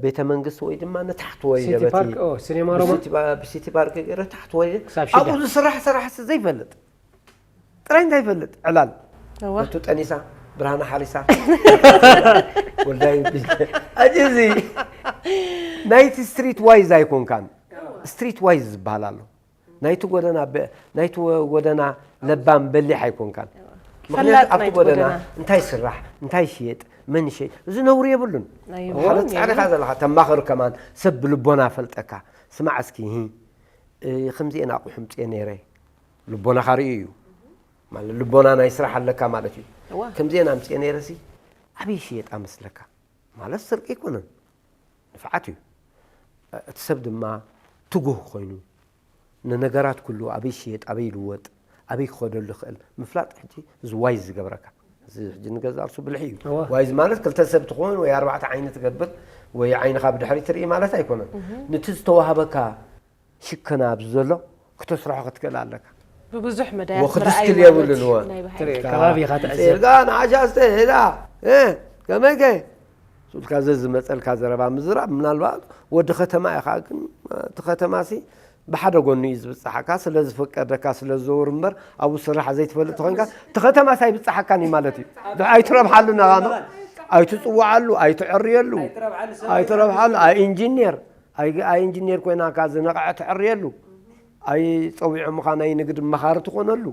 ቤተ መንግስቲ ወይ ድማ ንታሕቲ ወይ ሲቲ ደበቲ ፓርክ ኦ፣ ሲኔማ ሮማ ብሲቲ ባ- ብሲቲ ፓርክ ገይረ ታሕቲ ወይ ክሳብ ሽዳ። ኣብኡ ዝስራሕ ስራሕ ዘይፈልጥ ጥራይ እንታይ ይፈልጥ ዕላል እወ። ወቱ ጠኒሳ ብርሃና ሓሪሳ ወልዳይ ኣጅዚ ናይቲ ስትሪት ዋይዝ ኣይኮንካን ስትሪት ዋይዝ ዝበሃል ኣሎ ናይቲ ጎደና በ- ናይቲ ወ- ጎደና ለባም በሊሕ ኣይኮንካን ምክንያቱ ፈላጥ ኣብቲ ናይቲ ጎደና ጎደና። እንታይ ስራሕ እንታይ ሽየጥ መን ይሸጥ እዚ ነውሪ የብሉን ናይ ማለት የብሉን። ፃዕሪኻ ዘለካ ተማኽር ከማን ሰብ ብልቦና ፈልጠካ ስማዕ እስኪ ሂ፣ እ፣ ከምዚአን ኣቑሑ ምፅአ ነይረ ልቦናኻ ርእዩ እዩ ማለት ልቦና ናይ ስራሕ ኣለካ ማለት እዩ እዋ። ከምዚአን ኣምፅአ ነይረ ሲ ኣበይ ሽየጣ መስለካ ማለት ስርቂ ኣይኮነን ንፍዓት እዩ እቲ ሰብ ድማ ትጉህ ኮይኑ ንነገራት ኩሉ ኣበይ ሽየጥ ኣበይ ይልወጥ ኣበይ ክኸደሉ ይኽእል ምፍላጥ ሕጂ እዚ ዋይዝ ዝገብረካ። እዚ ሕጂ ንገዛ ርሱ ብልሒ እዩ። ዋይዝ ማለት ክልተ ሰብ ትኾን ወይ ኣርባዕተ ዓይኒ ትገብር ወይ ዓይንኻ ብድሕሪ ትርኢ ማለት ኣይኮነን። ነቲ ዝተዋህበካ ሽከና ኣብዚ ዘሎ ክተስርሖ ክትክእል ኣለካ። ብብዙሕ መዳያት ወክትስክል የብሉን። ወ ናይ ባህሪ ትርኢ ከባቢኻ ትዕዘብ ጋ ንዓሻ ስተ ሄዳ ከመይከ ሱልካ ዘዝመፀልካ ዘረባ ምዝራብ ምናልባት ወዲ ከተማ ኢኻ፣ ግን እቲ ከተማ ሲ ብሓደ ጎኑ እዩ ዝብፅሓካ፣ ስለ ዝፈቀደካ ስለ ዝዘውር እምበር ኣብኡ ስራሕ ዘይትፈልጥ ተኮንካ እቲ ከተማ ሳይብፅሓካን እዩ ማለት እዩ። ኣይትረብሓሉ ነቓኖ ኣይትፅዋዓሉ ኣይትዕርየሉ ኣይትረብሓሉ። ኣይ ኢንጂኒየር ኣይ ኢንጂኒየር ኮይናካ ዝነቕዐ ትዕርየሉ ኣይ ፀዊዖምኻ ናይ ንግድ መኻሪ ትኾነሉ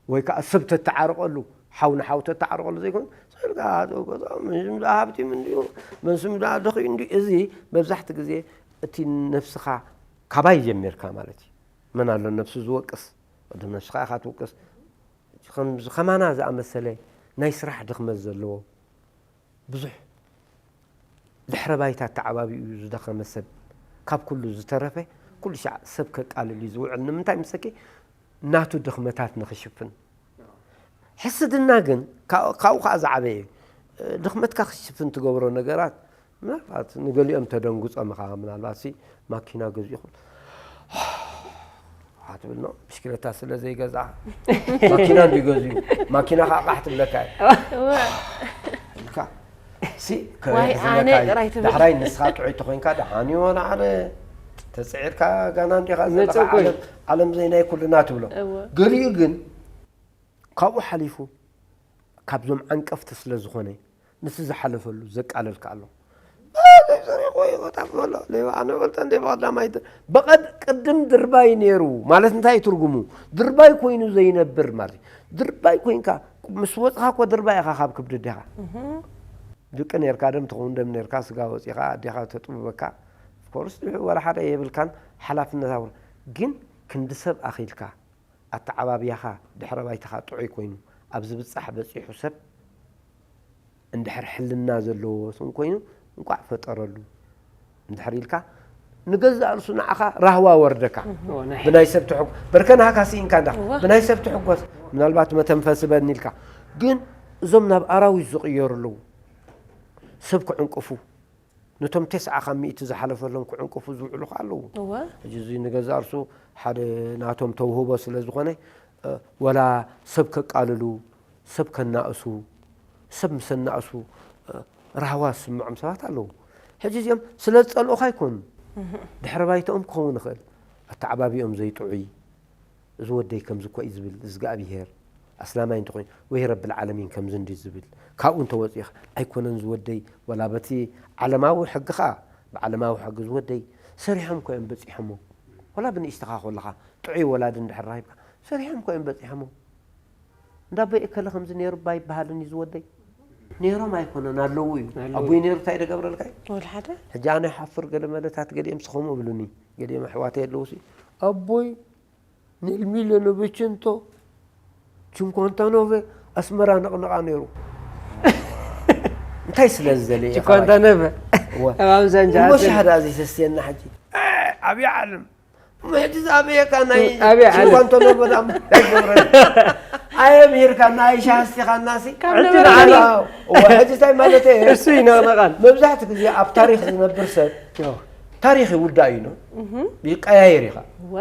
ወይ ከዓ ሰብ ተተዓርቀሉ ሓው ንሓው ተተዓርቀሉ ዘይኮን ስልካ ሃብቲ እንዲዩ መንስም ደኺ እንዲ እዚ መብዛሕቲ ግዜ እቲ ነብስኻ ካባይ ጀሚርካ ማለት እዩ። መን ኣሎ ነብሱ ዝወቅስ? ቅድም ነብስኻ ኢኻ ትውቅስ። ከምዚ ከማና ዝኣመሰለ ናይ ስራሕ ድኽመት ዘለዎ ብዙሕ ድሕረ ባይታ ተዓባቢኡ ዝደኸመ ሰብ ካብ ኩሉ ዝተረፈ ኩሉ ሻዕ ሰብ ከቃልል እዩ ዝውዕል። ንምንታይ ምሰኪ ናቱ ድኽመታት ንኽሽፍን። ሕስድና ግን ካብኡ ከዓ ዝዓበየ ድኽመትካ ክሽፍን ትገብሮ ነገራት ምናልባት ንገሊኦም ተደንግጾም ኢኻ። ምናልባት ሲ ማኪና ገዚእኹም ትብል ኖ ብሽክለታ ስለ ዘይገዝኣ ማኪና እንዲ ገዚኡ ማኪና ከዓ ቃሕ ትብለካ እያ ኢልካ ሲ ዋይ፣ ኣነ ከሕዝነካ እዩ። ጥራይ ትብል። ዳሕራይ ንስኻ ጥዑይ ተኮይንካ ደሓን እዩ ወላ ሓደ ተፅዒርካ ጋና እንዲኻ ዘለኻ መፅእ እኮ እዩ። ዓለም- ዓለም ዘይናይ ኩልና ትብሎ እወ። ገሊኡ ግን ካብኡ ሓሊፉ ካብዞም ዓንቀፍቲ ስለ ዝኾነ ንሱ ዝሓለፈሉ ዘቃለልካ ኣሎ። በዘይ ሰሪቑ ይኸታፍ ዘሎ ሌባ ኣነ ወልጠ እንደ ብቐዳማይ ድ- በቐድ ቅድም ድርባይ ነይሩ ማለት እንታይ እዩ ትርጉሙ? ድርባይ ኮይኑ ዘይነብር ማለት እዩ። ድርባይ ኮይንካ ምስ ወፅኻ እኮ ድርባይ ኢኻ ካብ ክብዲ ኣዴኻ። ድቂ ነርካ ደም ትኸውን ደም ነርካ ስጋ ወፂኻ ኣዴኻ ተጥብበካ ኮርስ ድሑ ወላ ሓደ የብልካን ሓላፍነት ኣውር ግን ክንዲ ሰብ ኣኺልካ ኣተዓባብያኻ ድሕረ ባይታኻ ጥዑይ ኮይኑ ኣብ ዝብጻሕ በጺሑ ሰብ እንድሕር ሕልና ዘለዎ ስም ኮይኑ እንቋዕ ፈጠረሉ እንድሕር ኢልካ ንገዛእ ርእሱ ንዓኻ ራህዋ ወርደካ ናይ ብናይ ሰብ ትሕጉ በርከ ናሃካ ስኢንካ እንዳ እዋ። ብናይ ሰብ ትሕጎስ ምናልባት መተንፈሲ በኒ ኢልካ ግን እዞም ናብ ኣራዊት ዝቕየሩ ኣለዉ ሰብ ክዕንቅፉ ነቶም ተስዓ ካብ ሚእቲ ዝሓለፈሎም ክዕንቅፉ ዝውዕሉ ከ ኣለዉ እወ ሕጂ እዚ ንገዛእ ርእሱ ሓደ ናቶም ተውህቦ ስለ ዝኾነ እ፣ ወላ ሰብ ከቃልሉ ሰብ ከናእሱ ሰብ ምስ ኣናእሱ እ፣ ራህዋ ዝስምዖም ሰባት ኣለዉ ሕጂ እዚኦም ስለ ዝፀልኡኻ ኣይኮኑ ድሕሪ ባይተኦም ክኸውን ይኽእል ኣተዓባቢኦም ዘይጥዑይ እዚ ወደይ ከምዚ እኮ እዩ ዝብል እዝግኣብሄር ኣስላማይ እንተኾይኑ ወይ ረብል ዓለሚን ከምዚ እንዲ ዝብል ካብኡ እንተወፂእኻ ኣይኮነን ዝወደይ ወላ በቲ ዓለማዊ ሕጊ ኸዓ ብዓለማዊ ሕጊ ዝወደይ ሰሪሖም እኮ እዮም በፂሖሞ ወላ ብንእሽትኻ ከለኻ ጥዑይ ወላዲ እንድሕር ራሂብካ ሰሪሖም እኮ እዮም በፂሖሞ እንዳቦይ እከለ ከምዚ ነይሩ እባ ይበሃልን እዩ ዝወደይ ነይሮም ኣይኮነን ኣለዉ እዩ ኣለዉ። ኣቦይ ነይሩ እንታይ ደገብረልካ እዩ ወላ ሓደ ሕጂ ኣነ ይሓፍር ገለ መለታት ገሊኦም ስኸምኡ ብሉኒ ገሊኦም ኣሕዋተይ ኣለዉ ሲ ኣቦይ ኔልሚሎ ኖቬቸንቶ ችንኳንታ ኖቨ ኣስመራ ነቕነቓ ነይሩ እንታይ ስለ ዝደለየ ችኳንታ ነቨ እወ። ኣብ ኣምዛንጃ እሞ ሻሃዳ እዚ ሰስየና ሕጂ ኣብይ ዓለም እሞ ሕጂ ዝኣበየካ ናይ ኣብይ ዓለም። ችኳንታ ኖቨ ዳሞ ኣይገብረን ኣየምሂርካ ናይ ሻሃስቲኻና ሲ ካብ ሕጂ ነበረ ንዓና- በሊ- እወ ሕጂ እንታይ ማለት እየ እሱ ይነቕነቓን መብዛሕቲ ግዜ ኣብ ታሪክ ዝነብር ሰብ ታሪክ ይውዳእ እዩ ነው ይቀያየር ኢኻ እወ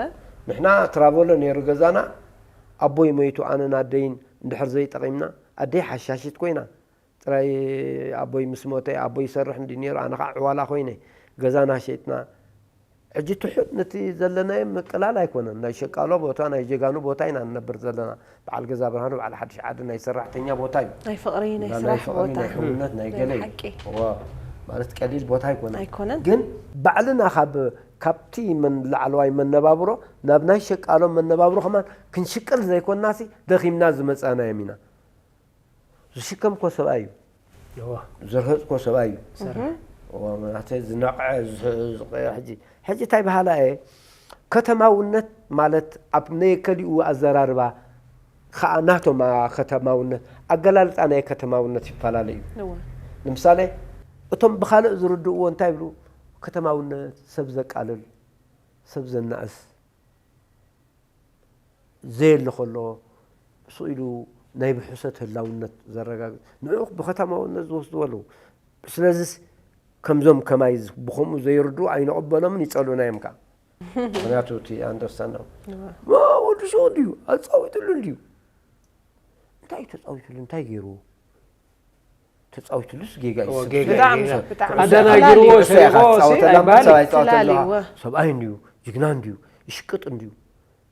ንሕና ትራቨሎ ነይሩ ገዛና ኣቦይ ሞይቱ ኣነን ኣደይን እንድሕር ዘይጠቒምና ኣደይ ሓሻሽት ኮይና ጥራይ ኣቦይ ምስ ሞተ ኣቦይ ይሰርሕ እንዲ ነይሩ ኣነ ከዓ ዕዋላ ኮይነ ገዛና ሸጥና ሕጂ ትሑት ነቲ ዘለናዮ ምቅላል ኣይኮነን ናይ ሸቃሎ ቦታ ናይ ጀጋኑ ቦታ ኢና ንነብር ዘለና በዓል ገዛ ብርሃኑ በዓል ሓድሽ ዓዲ ናይ ሰራሕተኛ ቦታ እዩ ናይ ፍቕሪ ናይ ናይ ስራሕ ፍቕሪ ቦታ ናይ ሕውነት ናይ ገለ እዩ ሓቂ እዎ። ማለት ቀሊል ቦታ ኣይኮነን ኣይኮነን ግን ባዕልና ካብ ካብቲ መን- ላዕለዋይ መነባብሮ ናብ ናይ ሸቃሎ መነባብሮ ከማን ክንሽቅል ዘይኮንናሲ ደኺምና ዝመፃና እዮም ኢና ዝሽከም ኮ ሰብኣይ እዩ እወ ዝርህፅ ኮ ሰብኣይ እዩ ሰርሕ እዎ፣ መናእሰይ ዝነቕዐ ዝህ- ዝቐ- ሕጂ ሕጂ እንታይ በሃላ እየ ከተማውነት ማለት ኣብ ናይ ከሊኡ ኣዘራርባ ከዓ ናቶም ኣ- ከተማውነት ኣገላልፃ ናይ ከተማውነት ይፈላለ እዩ እወ ንምሳሌ እቶም ብካልእ ዝርድእዎ እንታይ ይብሉ ከተማውነት ሰብ ዘቃልል ሰብ ዘናእስ ዘየለ ከሎ ስቕ ኢሉ ናይ ብሕሰት ህላውነት ዘረጋግጽ፣ ንዑ ብኸተማውነት ዝወስድዎ ኣለዉ። ስለዚስ ከምዞም ከማይ ዝ-፣ ብኸምኡ ዘይርድኡ ኣይንቕበሎምን፣ ይጸልኡና እዮም ከኣ። ምኽንያቱ እቲ ኣንደርስታንድ ነው። እዋ። ማ ወዲ ሸው እንድዩ፣ ኣጻዊትሉ እንድዩ። እንታይ እዩ ተጻዊትሉ? እንታይ ገይሩ? ተጻዊትሉስ ጌጋ እዩ። እዎ፣ ጌጋ እዩ፣ ብጣዕሚ፣ ጌጋ። ብጣዕሚ። ኣደናጊርዎ፣ እሱ ኢኻ ሰሪቑ፣ ትጻወተላ እምበር ኣይባል። ሰብ ኣይጻወተሉ። ትላሊ፣ እዋ። ሰብኣይ እንድዩ፣ ጅግና እንድዩ፣ ይሽቅጥ እንድዩ።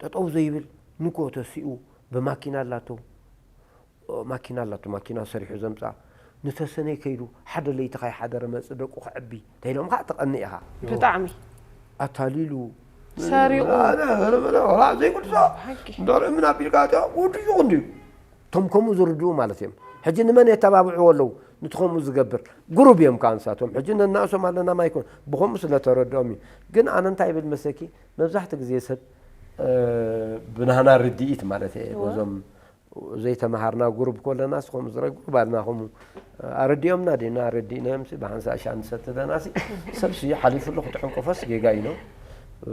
ጠጠው ዘይብል ንግሆ ተሲኡ ብማኪና ኣላቶ፣ ማኪና ኣላቶ፣ ማኪና ሰሪሑ ዘምጻ። ንተሰነይ ከይዱ ሓደ ለይቲ ካይሓደረ መጽእ ደቁ ከዕቢ። እንታይ ኢሎም ኸዓ ትቐንእ ኢኻ። ብጣዕሚ። ኣታሊሉ። ሰሪቑ። ኣነ፣ ኣነ፣ ኣነ፣ ኣነ፣ ዘይቅዱሳ። ሓቂ። እንዶ ርእምን ኣቢልካ እትያ፣ ውድዩ እንድዩ። እቶም ከምኡ ዝርድኡ ማለት እዮም። ሕጂ ንመን የተባብዕዎ ኣለዉ? ነቲ ከምኡ ዝገብር። ግሩብ እዮም ከኣ ንሳቶም። ሕጂ ነናእሶም ኣለና ማይኮን። ብኸምኡ ስለ ተረድኦም እዩ። ግን ኣነ እንታይ ይብል መሰኪ፣ መብዛሕትኡ ግዜ ሰብ፣ እ፣ ብናህና ርድኢት ማለት እየ። እወ። በዞም ዘይተመሃርና ግሩብ ከለና፣ ንስኹም ዝረ ግሩብ ኣለና፣ ከምኡ ኣረዲኦምና ዲና? ኣረዲእናዮምሲ፣ ብሓንሳእ ሻ ንሰቲ ደናሲ፣ ሰብሲ ሓሊፉ ኣሎ ክትዕንቅፎስ ጌጋ እዩ ነው። እ፣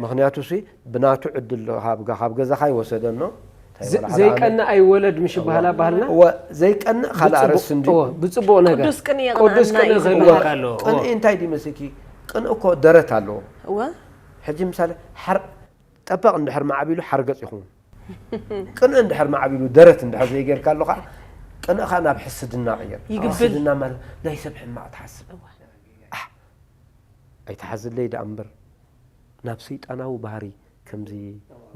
ምኽንያቱሲ፣ ብናቱ ዕድል ካብ ጋ-፣ ካብ ገዛኻ ይወሰደን ነው። እንታይ ዘ-፣ ወላ ሓደ ዘይቀንእ ኣይወለድ ምሽ እዋ። ይበሃል ኣባህልና? እዋ፣ ዘይቀንእ ካልእ ብጽቡቕ፣ ኣርእስቲ እንድዩ። እዋ፣ ብጽቡቕ ነገር። ቅዱስ ቅንኢ ቅዱስ የቕንኣና ቅንኢ እዩ ክህልወካ ዝበሃል። ኣለዎ። እዋ። ቅንኢ እንታይ ድዩ መሲልኪ? ቅንኢ እኮ ደረት ኣለዎ። እዋ። ሕጂ ምሳሌ፣ ሓር-፣ ጠበቕ እንድሕር ማዕቢሉ ሓርገጽ ይኸውን። ቅንኢ እንድሕር ማዕቢሉ ደረት እንድሕር ዘይጌርካ ኣለኻ፣ ቅንእኻ ናብ ሕስድና ቅየር። ይግብል። ሕስድና ማለት ናይ ሰብ ሕማቕ ትሓስብ። እዋ። ኣሕ፣ ኣይትሓዝለይ ደኣ እምበር፣ ናብ ሰይጣናዊ ባህሪ ከምዚ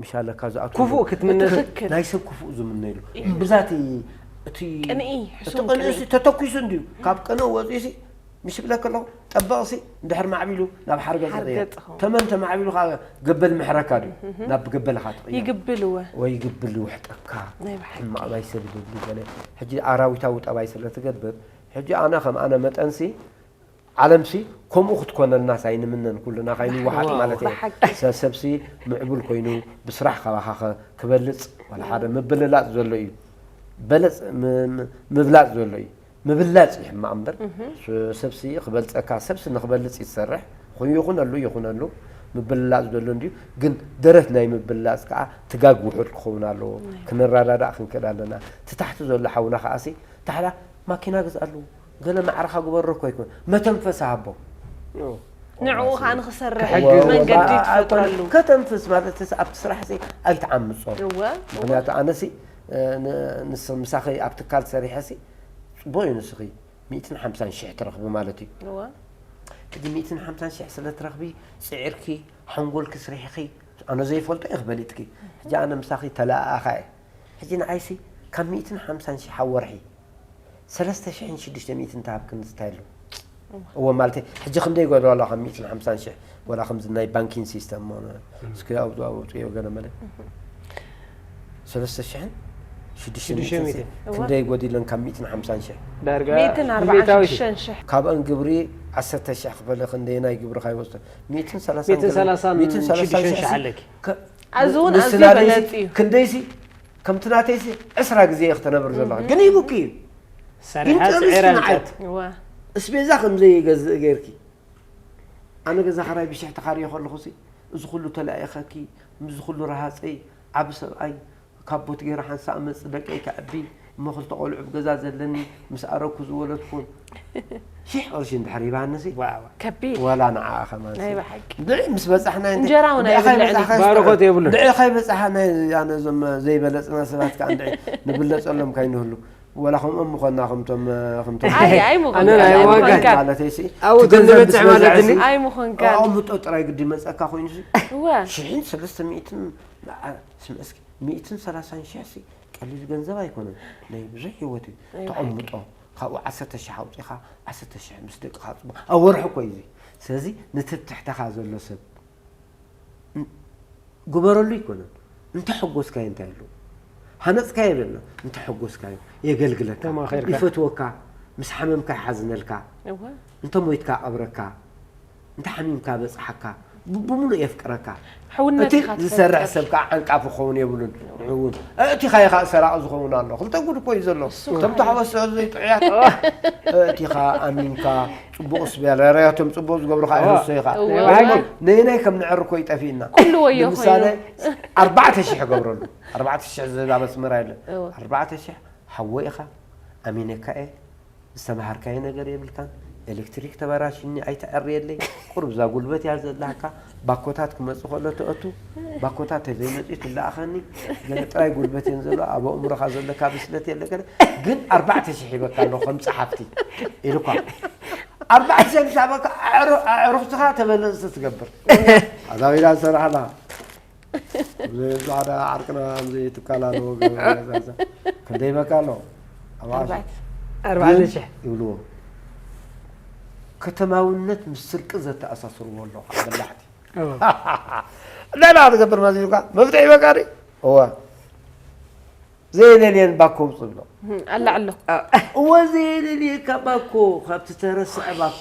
ምሻለካ ዝኣቱ ክፉእ ክትምነ ትኽክል። ናይ ሰብ ክፉእ ዝምነየሉ። እዩ። እምብዛቲ እቲ ቅንኢ፣ እቲ ሕሱም ቅንኢ ቅንኢ። እሱ ተተኲሱ እንድዩ። ካብ ቅንኢ ወፂኡሲ፣ ምሽ ብለክ ኣለኹ፣ ጠበቕሲ እንድሕር ማዕቢሉ ናብ ሓርገጽ ይቕየር። ሓርገጽ ኸውን። ተመን ተማዕቢሉ ከዓ ገበል ምሕረካ ድዩ? እህ። ናብ ገበልኻ ትቕየር። ይግብል እወ። ወይ ይግብል ይውሕጠካ። ናይ ብሓቂ። ሕማቕ ናይ ሰብ ይደሊ ገለ። ሕጂ ኣራዊታዊ ጠባይ ስለ ትገብር፣ ሕጂ ኣነ ከም ኣነ መጠንሲ፣ ዓለምሲ ከምኡ ክትኮነልናስ ኣይንምነን፣ ኩልና ካይንወሓጥ ዋው። ማለት እየ። ብሓቂ። ሰ-፣ ሰብሲ ምዕቡል ኮይኑ ብስራሕ ካባኻ ኸ-፣ ክበልጽ፣ ዋላ ሓደ ምብልላጽ ዘሎ እዩ። በለጽ፣ ም-፣ ም-፣ ምብላጽ ዘሎ እዩ። ምብላጽ እዩ ሕማቕ እምበር፣ እህ። ስ-፣ ሰብሲ ክበልጸካ፣ ሰብሲ ንክበልጽ እዩ ዝሰርሕ። ኮይኑ ይኹነሉ፣ ይኹነሉ፣ ምብልላጽ ዘሎ እንድዩ። ግን ደረት ናይ ምብልላጽ ከኣ ትጋግ ውሑድ ክኸውን ኣለዎ። ናይ። ክንረዳዳእ ክንክእል ኣለና። እቲ ታሕቲ ዘሎ ሓውና ከኣሲ፣ ታሕላ ማኪና ግዝኣሉ፣ ገለ ማዕረኻ ግበሮ እኮ ኣይኮን። መተንፈሲ ሃቦ። ኦ። ንዕኡ ኸኣ ንኽሰርሕ ክሕግዝ። መንገዲ እዋ፣ ትፈጥረሉ። ኣይኮነ። ከተንፍስ ማለት እስ-፣ ኣብቲ ስራሕ ሲ ኣይትዓምጾ። እወ፣ እወ። ምኽንያቱ ኣነሲ፣ እ፣ ን-፣ ንስ-፣ ምሳኺ ኣብ ትካል ሰሪሐሲ፣ ጽቡቕ እዩ ንስኺ። ሚእትን ሓምሳን ሽሕ ትረኽቢ ማለት እዩ። እወ። ሕጂ ሚእትን ሓምሳን ሽሕ ስለ ትረኽቢ፣ ጽዒርኪ፣ ሓንጎልኪ ስሪሕኺ፣ ኣነ ዘይፈልጦ እየ ክበሊጥኪ። ሕጂ ኣነ ምሳኺ ተለኣኣኻ እየ። ሕጂ ንዓይሲ ካብ ሚእትን ሓምሳን ሽሕ ኣብ ወርሒ ሰለስተ ሽሕን ሽዱሽተ ሚእትን ተሃብክኒ እንታይ ኣሎ? እወ፣ ማለተይ፣ ሕጂ ክንደይ ይጎድሎ ኣሎ ካብ ሚእትን ሓምሳን ሽሕ? ወላ ከምዚ ናይ ባንኪን ሲስተም ሞ-፣ እስኪ ኣውጡ፣ ኣውጡ፣ እዮ ገለ መለ። ሰለስተ ሽሕን ሽዱሽተ ሚእትን ሲ-፣ ሽዱሽተ ሚእትን። እወ። ክንደይ ጎዲለን ካብ ሚእትን ሓምሳን ሽሕ? ዳርጋ ሚእትን ኣርባዓን ሽዱሽተን ሽሕ። ሚእታዊ ሽሕ። ካብአን ግብሪ ዓሰርተ ሽሕ ክፈለ ክንደይ ናይ ግብሪ ካይወስደ? ሚእትን ሰላሳን ሚእትን ሰላሳን ሚእትን ሰላሳን ሽዱሽተ ሽሕ ሲ-፣ ኣለኪ። ከ-፣ ኣዚ እውን ኣዝዩ ንስና ደይሲ በለጽ እዩ። ክንደይሲ ከምቲ ናተይሲ ዕስራ ግዜ እየ ክተነብር ዘለኹ። እህ። ግን ሂቡኪ እዩ። ሰሪሓ ግን ጨሪስኪ ጽዒራ ንዓይ። እንጨት። እዋ። እስቤዛ ከም ዘይገዝእ ጌርኪ። ኣነ ገዛ ኸራይ ብሽሕ ተኻርየ ከለኹሲ፣ እዚ ኩሉ ተላኢኸኪ፣ ምስዚ ኩሉ ረሃፀይ፣ ዓቢ ሰብኣይ፣ ካብ ቦት ገይረ ሓንሳእ መጽእ ደቀይ ከዕቢ፣ እሞ ክልተ ቆልዑ ብገዛ ዘለኒ፣ ምስ ኣረግኩ ዝወለድኩን። ሽሕ ቅርሺ እንድሕር ሂባንሲ፣ ዋዋ። ከቢድ። ዋላ ንዓኣ ከማንሲ። ናይ ብሓቂ። ድዒ ምስ በጻሕና እንተ-፣ እንጀራ እውን ድዒ ኣይብልዕን እዩ። ካይበጻሕካ ባርኾት የብሉን። ድዒ ካይበጻሕና ኣነ እዞም ዘይበለጽና ሰባት ከኣ እንድዒ ንብለጸሎም ካይንህሉ። ወላ ከምኦም ምኾንና ከምቶም፣ ከምቶም ኣይ፣ ኣይ ምኾንካ፣ ኣነ ናይ ኣይ ዋጋ ምኾንካ። ማለተይሲ፣ ኣብኡ እቲ ገንዘብ ተንበጽሕ ምስ በዝሐ ማለትኒ? ሲ፣ ኣይ ምኾንካ። ኣቕምጦ ጥራይ ግዲ መጸካ ኮይኑሲ፣ እወ። ሽሕን ሰለስተ ሚእትን፣ ንዓ-፣ ስምዒ እስኪ፣ ሚእትን ሰላሳን ሽሕ ሲ፣ ቀሊል ገንዘብ ኣይኮነን። ናይ ብዙሕ ህይወት እዩ። ናይ ተቐምጦ፣ ብሓቂ። ካብኡ ዓሰርተ ሽሕ ኣውጺኻ፣ ዓሰርተ ሽሕ ምስ ደቅኻ ጽቡቕ። ኣብ ወርሒ እኮ እዩ እዚ። ስለዚ፣ ነቲ ኣብ ትሕተኻ ዘሎ ሰብ፣ ን-፣ ግበረሉ ኣይኮነን። እንተ ሓጎስካዮ እንታይ ኣለዎ? ሃነጽካዮ ይበልና። እንተ ሓጎስካዮ የገልግለካ፣ ተማኺርካ። ይፈትወካ፣ ምስ ሓመምካ ይሓዝነልካ፣ እወ። እንተ ሞይትካ ቀብረካ፣ እንተ ሓሚምካ በጽሓካ፣ ብ- ብምሉእ የፍቅረካ። ሕውነት እቲ ኢኻ ዝሰርሕ ትፈልጥ። ሰብ ከዓ ዓንቃፊ ክኸውን የብሉን። ንዕውን እቲ ኻይኻ ሰራቂ ዝኸውን ኣሎ። ክልተ ጉድ እኮ እዩ ዘሎ። እቶም ተሓወስዖ ዘይጥዑያት እቲ ኻ ኣሚንካ ጽቡቕ ስቢያ ረያቶም ጽቡቕ ዝገብሩ ከዓ ይህሶ ኢኻ። እወ። ወይ ነይናይ ከም ንዕር እኮ ይጠፊእና። ኩሉ ወዮ ንምሳሌ ኮይኑ። ኣርባዕተ ሽሕ ገብረሉ። ኣርባዕተ ሽሕ ዝህብ ኣብ ኣስመራ የለን። እወ። ኣርባዕተ ሽሕ ሓወ ኢኻ ኣሚነካ እየ ዝተምሃርካዮ ነገር የብልካን። ኤሌክትሪክ ተበራሽኒ ኣይተዕርየለይ። ቁሩብ እዛ ጉልበት እያ ዘላካ። ባኮታት ክመጽእ ከሎ ተእቱ ባኮታት ተዘይመጽኡ ትለኣኸኒ። ገለ ጥራይ ጉልበት እየን ዘሎ ኣብ ኣእምሮኻ ዘለካ ብስለት የለ ገለ ግን ኣርባዕተ ሽሕ ሂበካ ኣሎ ከም ጸሓፍቲ ኢልኳ። ኣርባዕተ ሽሕ ምስ ሃበካ ኣዕሩ- ኣዕሩኽትኻ ተበለጽቲ ትገብር። ኣዛዊላ ዝሰራሕላ ዛዕዳ ዓርቅና ዘይትካላ ኣለዎ። ክንደይ በቃ ኣሎ ኣባሽ ኣርባዕተ። ኣርባዕተ ሽሕ ይብልዎ። ከተማውነት ምስ ስርቂ ዘተኣሳስርዎ ኣለዉ በላሕቲ። እወ። እንታይ ደኣ ትገብር መሲልካ መፍትሒ በቃ ድዩ? እወ። ዘየለልየን ባኮ ውፅእ ብሎ። ኣላዕሎ። እወ ዘየለልየካ ባኮ ካብቲ ተረስዐ ባኮ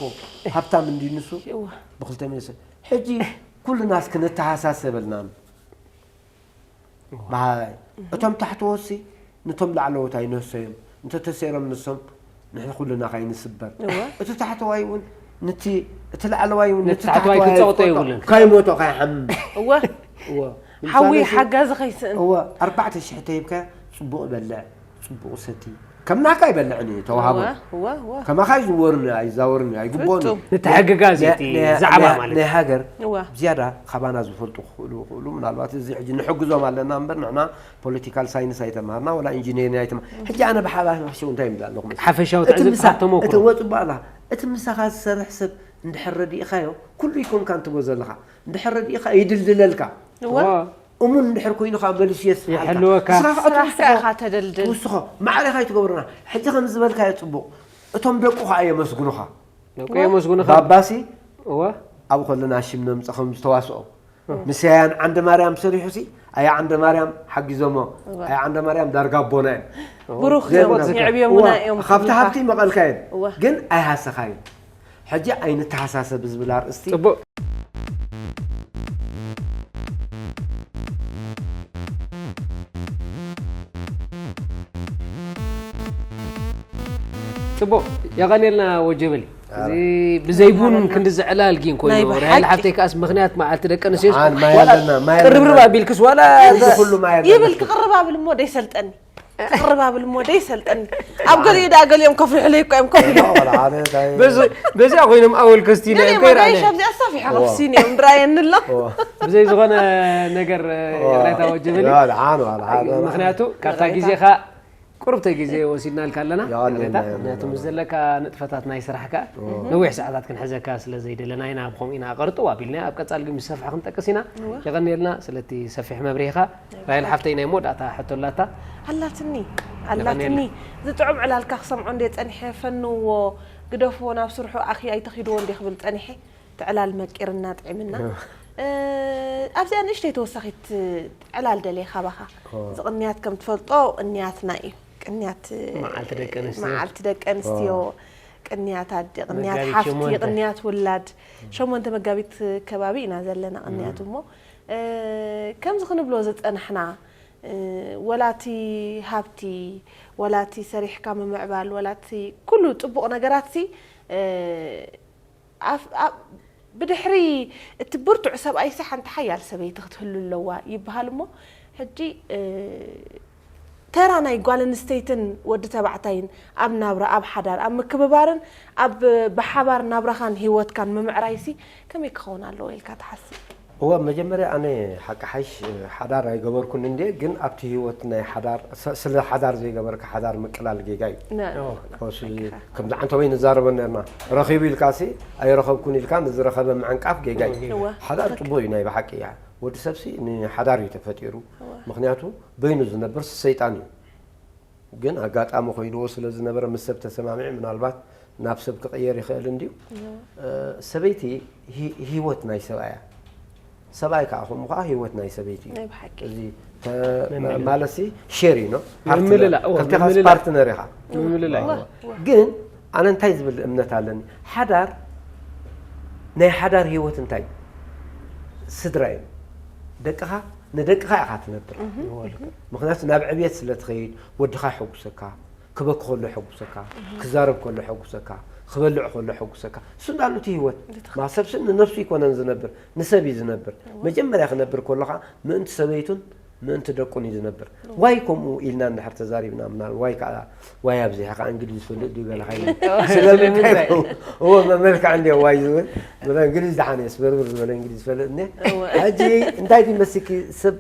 ሃብታም እንዲ ንሱ እወ። ብክልተ ሚሊዮን ሰብ ሕጂ ኩልና እስኪ ነተሓሳሰበልና። ባይ እቶም ታሕተዎሲ ነቶም ላዕለዎት ኣይንህሰዮም። እንተተሰይሮም ንሶም ንሕና ኩልና ካይንስበር። እወ። እቲ ታሕተዋይ እውን ነቲ እቲ ላዕለዋይ እውን ነቲ ነቲ ታሕተዋይ ታሕተዋይ ክጸቕጦ ኣይፍቆጦ። የብሉን። ካይሞቶ ካይሓምም። እወ። እወ። ሓዊ ንምሳሌ ሓጋዚ ከይስእን። እወ ኣርባዕተ ሽሕ ተሂብካ ጽቡቕ በልዕ ጽቡቕ ሰቲ ከምናካ ይበልዕን እዩ ተዋሃቦ። እወ፣ እወ፣ እወ። ከማኻ ይዝወርን ኣይዛወርን ኣይግቦን። ፍጹም። ንተሓግጋዝ እዩ እቲ ናይ- ዛዕባ ናይ- ማለት ናይ እዩ። ሃገር እወ። ዝያዳ ካባና ዝፈልጡ ክኽእሉ ክኽእሉ ምናልባት እዚ ሕጂ ንሕግዞም ኣለና እምበር ንሕና ፖለቲካል ሳይንስ ኣይተማሃርና ወላ ኢንጂነሪንግ ኣይተማሃርና። ሕጂ ኣነ ብሓባር ንሕሸው እንታይ ይብል ኣለኹ መሰለኝ? ሓፈሻዊ እቲ ትዕዝብቲ ምሳ- ካብ ተመክሮ። እቲ ወ- ጽቡቕ ኣላ። እቲ ምሳኻ ዝሰርሕ ሰብ እንድሕር ረዲእኻዮ ኩሉ ይኮንካ እንትቦ ዘለኻ እንድሕር ረዲእኻ ይድልድለልካ። እወ። እወ። እሙን እንድሕር ኮይኑ ካብ መሊሱ የስፍሓልካ። ይሕልወካ። ንስኻ ከዓ ስራሕካ ትውስኾ- ኢኻ ተደልድል። ትውስኾ። ማዕረ ካይትገብርና። ሕጂ ከም ዝበልካዮ ጽቡቕ። እቶም ደቁ ከዓ የመስግኑኻ። ደቁ የመስግኑኻ። ባባሲ እወ። ኣብኡ ከለና ሽም ነምጽእ ከም ዝተዋስኦ። ምስ ያያን ዓንደ ማርያም ሰሪሑሲ ኣያ ዓንደ ማርያም ሓጊዞሞ። እወ። ኣያ ዓንደ ማርያም ዳርጋ ኣቦና እዮም። ብሩኽ ዘይ- እዮም እወ። የዕብዮምና እዮም ካብቲ ክብሉኻ። ሃብቲ መቐልካ እዮም። እወ። ግን ኣይሃሰኻዮን። ሕጂ ኣይንተሓሳሰብ ዝብል ኣርእስቲ ጽቡቕ። ጽቡቕ የቐንየልና ወጀበሊ። እዚ ብዘይ ቡን ክንዲ ዝዕላል ግን ኮይኑ ናይ ራይል ብሓቂ። ሓፍተይ ከኣስ ምኽንያት መዓልቲ ደቂ ኣንስትዮ ኣን ማይ ዋላ ኣለና፣ ማይ ቅርብርብ ኣለና። ኣቢልክስ ዋላ እዚ ኩሉ ማይ ኣለና። ይብል ክቕርብ ኣብል እሞ ደይሰልጠኒ። ክቕርብ ኣብል እሞ ደይሰልጠኒ። ኣብ ገሊኡ ደኣ ገሊኦም ከፍልሑለይ እኮ እዮም ከፊሎም። ወላ ሓደ እንታይ- በዚ- በዚኣ ኮይኖም ኣወል ከስቲና እዮም ገሊኦም ኣጋይሽ ከይረኣና። ኣብዚኣ ኣሳፊሖ ከፍሲኒ እዮም ድራየኒ ኣሎ። እወ። ብዘይ ዝኾነ ነገር ይቕሬታ ወጀበሊ። ያ፣ ደሓን ዋላ፣ ሓደ ምኽንያቱ ካብታ ግዜኻ ቁርብተ ግዜ ወሲድናልካ ኣለና። ያ፣ ኣለና፣ ይቕሬታ። ኣለና። ምኽንያቱ ምስ ዘለካ ንጥፈታት ናይ ስራሕካ ነዊሕ ሰዓታት ክንሕዘካ ስለ ዘይደለና ኢና ብኸምኡ ኢና ቀርጥው ኣቢልና። ኣብ ቀጻሊ ግን ምስ ሰፍሐ ክንጠቅስ ኢና። የቐንየልና ስለቲ ሰፊሕ መብርሂኻ። ራይል ሓፍተይ ናይ መወዳእታ ሕቶ ኣላታ። ኣላትኒ ኣላትኒ ዝጥዑም ዕላልካ ክሰምዖ እንደ ጸኒሐ ፈንዎ ግደፍዎ ናብ ስርሑ ኣኺ ኣይተኺድዎ እንደ ክብል ጸኒሐ። ትዕላል መቂርና ጥዒምና። ኣብዚኣ ንእሽተይ ተወሳኺት ዕላል ደልየ ካባኻ። እዚ ቅንያት ከም ትፈልጦ ቅንያትና እዩ። ቅንያት መዓልቲ ደቂ ኣንስትዮ። መዓልቲ ደቂ ኣንስትዮ፣ ቅንያት ኣደ፣ ቅንያት መጋቢት ሓፍቲ፣ ሸሞንተ። ቅንያት ውላድ። ሸሞንተ መጋቢት ከባቢ ኢና ዘለና ቅንያት እሞ ከምዚ ክንብሎ ዝጸናሕና ወላቲ ሃብቲ፣ ወላቲ ሰሪሕካ ምምዕባል፣ ወላቲ ኩሉ ጽቡቕ ነገራትሲ ኣብ- ኣብ- ብድሕሪ እቲ ብርቱዕ ሰብኣይሲ ሓንቲ ሓያል ሰበይቲ ክትህሉ ኣለዋ ይበሃል እሞ ሕጂ ተራ ናይ ጓል ኣንስተይትን ወዲ ተባዕታይን ኣብ ናብራ ኣብ ሓዳር ኣብ ምክብባርን ኣብ ብሓባር ናብራኻን ሂወትካን ምምዕራይሲ ከመይ ክኸውን ኣለዎ ኢልካ ትሓስብ? እወ መጀመርያ ኣነ ሓቂ ሓይሽ ሓዳር ኣይገበርኩን እንዴ ግን ኣብቲ ሂወት ናይ ሓዳር ስ- ስለ ሓዳር ዘይገበርካ ሓዳር ምቅላል ጌጋ እዩ። ነ- ኦ፣ ኮስ ከምዚ ዓንተወይ ንዛረቦ ነርና ረኺቡ ኢልካ ሲ ኣይረኸብኩን ኢልካ ንዝረኸበ ምዕንቃፍ ጌጋ እዩ። እወ። ሓዳር ጽቡቅ እዩ ናይ ብሓቂ እያ። ወዲ ሰብ ሲ ንሓዳር እዩ ተፈጢሩ። ምክንያቱ በይኑ ዝነብር ሰይጣን እዩ። ግን ኣጋጣሚ ኮይንዎ ስለ ዝነበረ ምስ ሰብ ተሰማሚዑ ምናልባት ናብ ሰብ ክቕየር ይኽእል እንድዩ። እ፣ ሰበይቲ ሂ- ሂወት ናይ ሰብኣያ ሰብኣይ ከዓ ከምኡ ከዓ ሂወት ናይ ሰበይቲ እዩ። ናይ ብሓቂ። እዚ ተ- ማለትሲ ሼር እዩ ነው ምምልላእ፣ እወ፣ ክልተኻስ ምምልላእ። ፓርትነር ኢኻ። ምምልላይ። እወ፣ እወ። ግን ኣነ እንታይ ዝብል እምነት ኣለኒ ሓዳር ናይ ሓዳር ሂወት እንታይ ስድራ እዩ። ደቅኻ ንደቅኻ ኢኻ ትነብር። ምኽንያቱ ናብ ዕብየት ስለ ትኸይድ ወድኻ ይሐጉሰካ፣ ክበኪ ከሎ ይሐጉሰካ፣ ክዛረብ ከሎ ይሐጉሰካ፣ ክበልዕ ከሎ ይሐጉሰካ። እሱ እንዳሉ እቲ ህይወት ማሰብ ስን ንነፍሱ ይኮነን ዝነብር፣ ንሰብ እዩ ዝነብር። መጀመርያ ክነብር ከሎ ኸዓ ምእንቲ ሰበይቱን ምእንቲ ደቁን እዩ ዝነብር። ዋይ ከምኡ ኢልና እንድሕር ተዛሪብና ምናል ዋይ ከዓ ዋይ ኣብዚሕካ እንግሊዝ ዝፈልጥ ድዩ ገለ ካይ ስለምንታይ እዎ መመልክዕ እንዲ ዋይ ዝብል ብለ እንግሊዝ ደሓን እየ ስበርብር ዝበለ እንግሊዝ ዝፈልጥ እኒ ሕጂ እንታይ ድዩ መስኪ ሰብ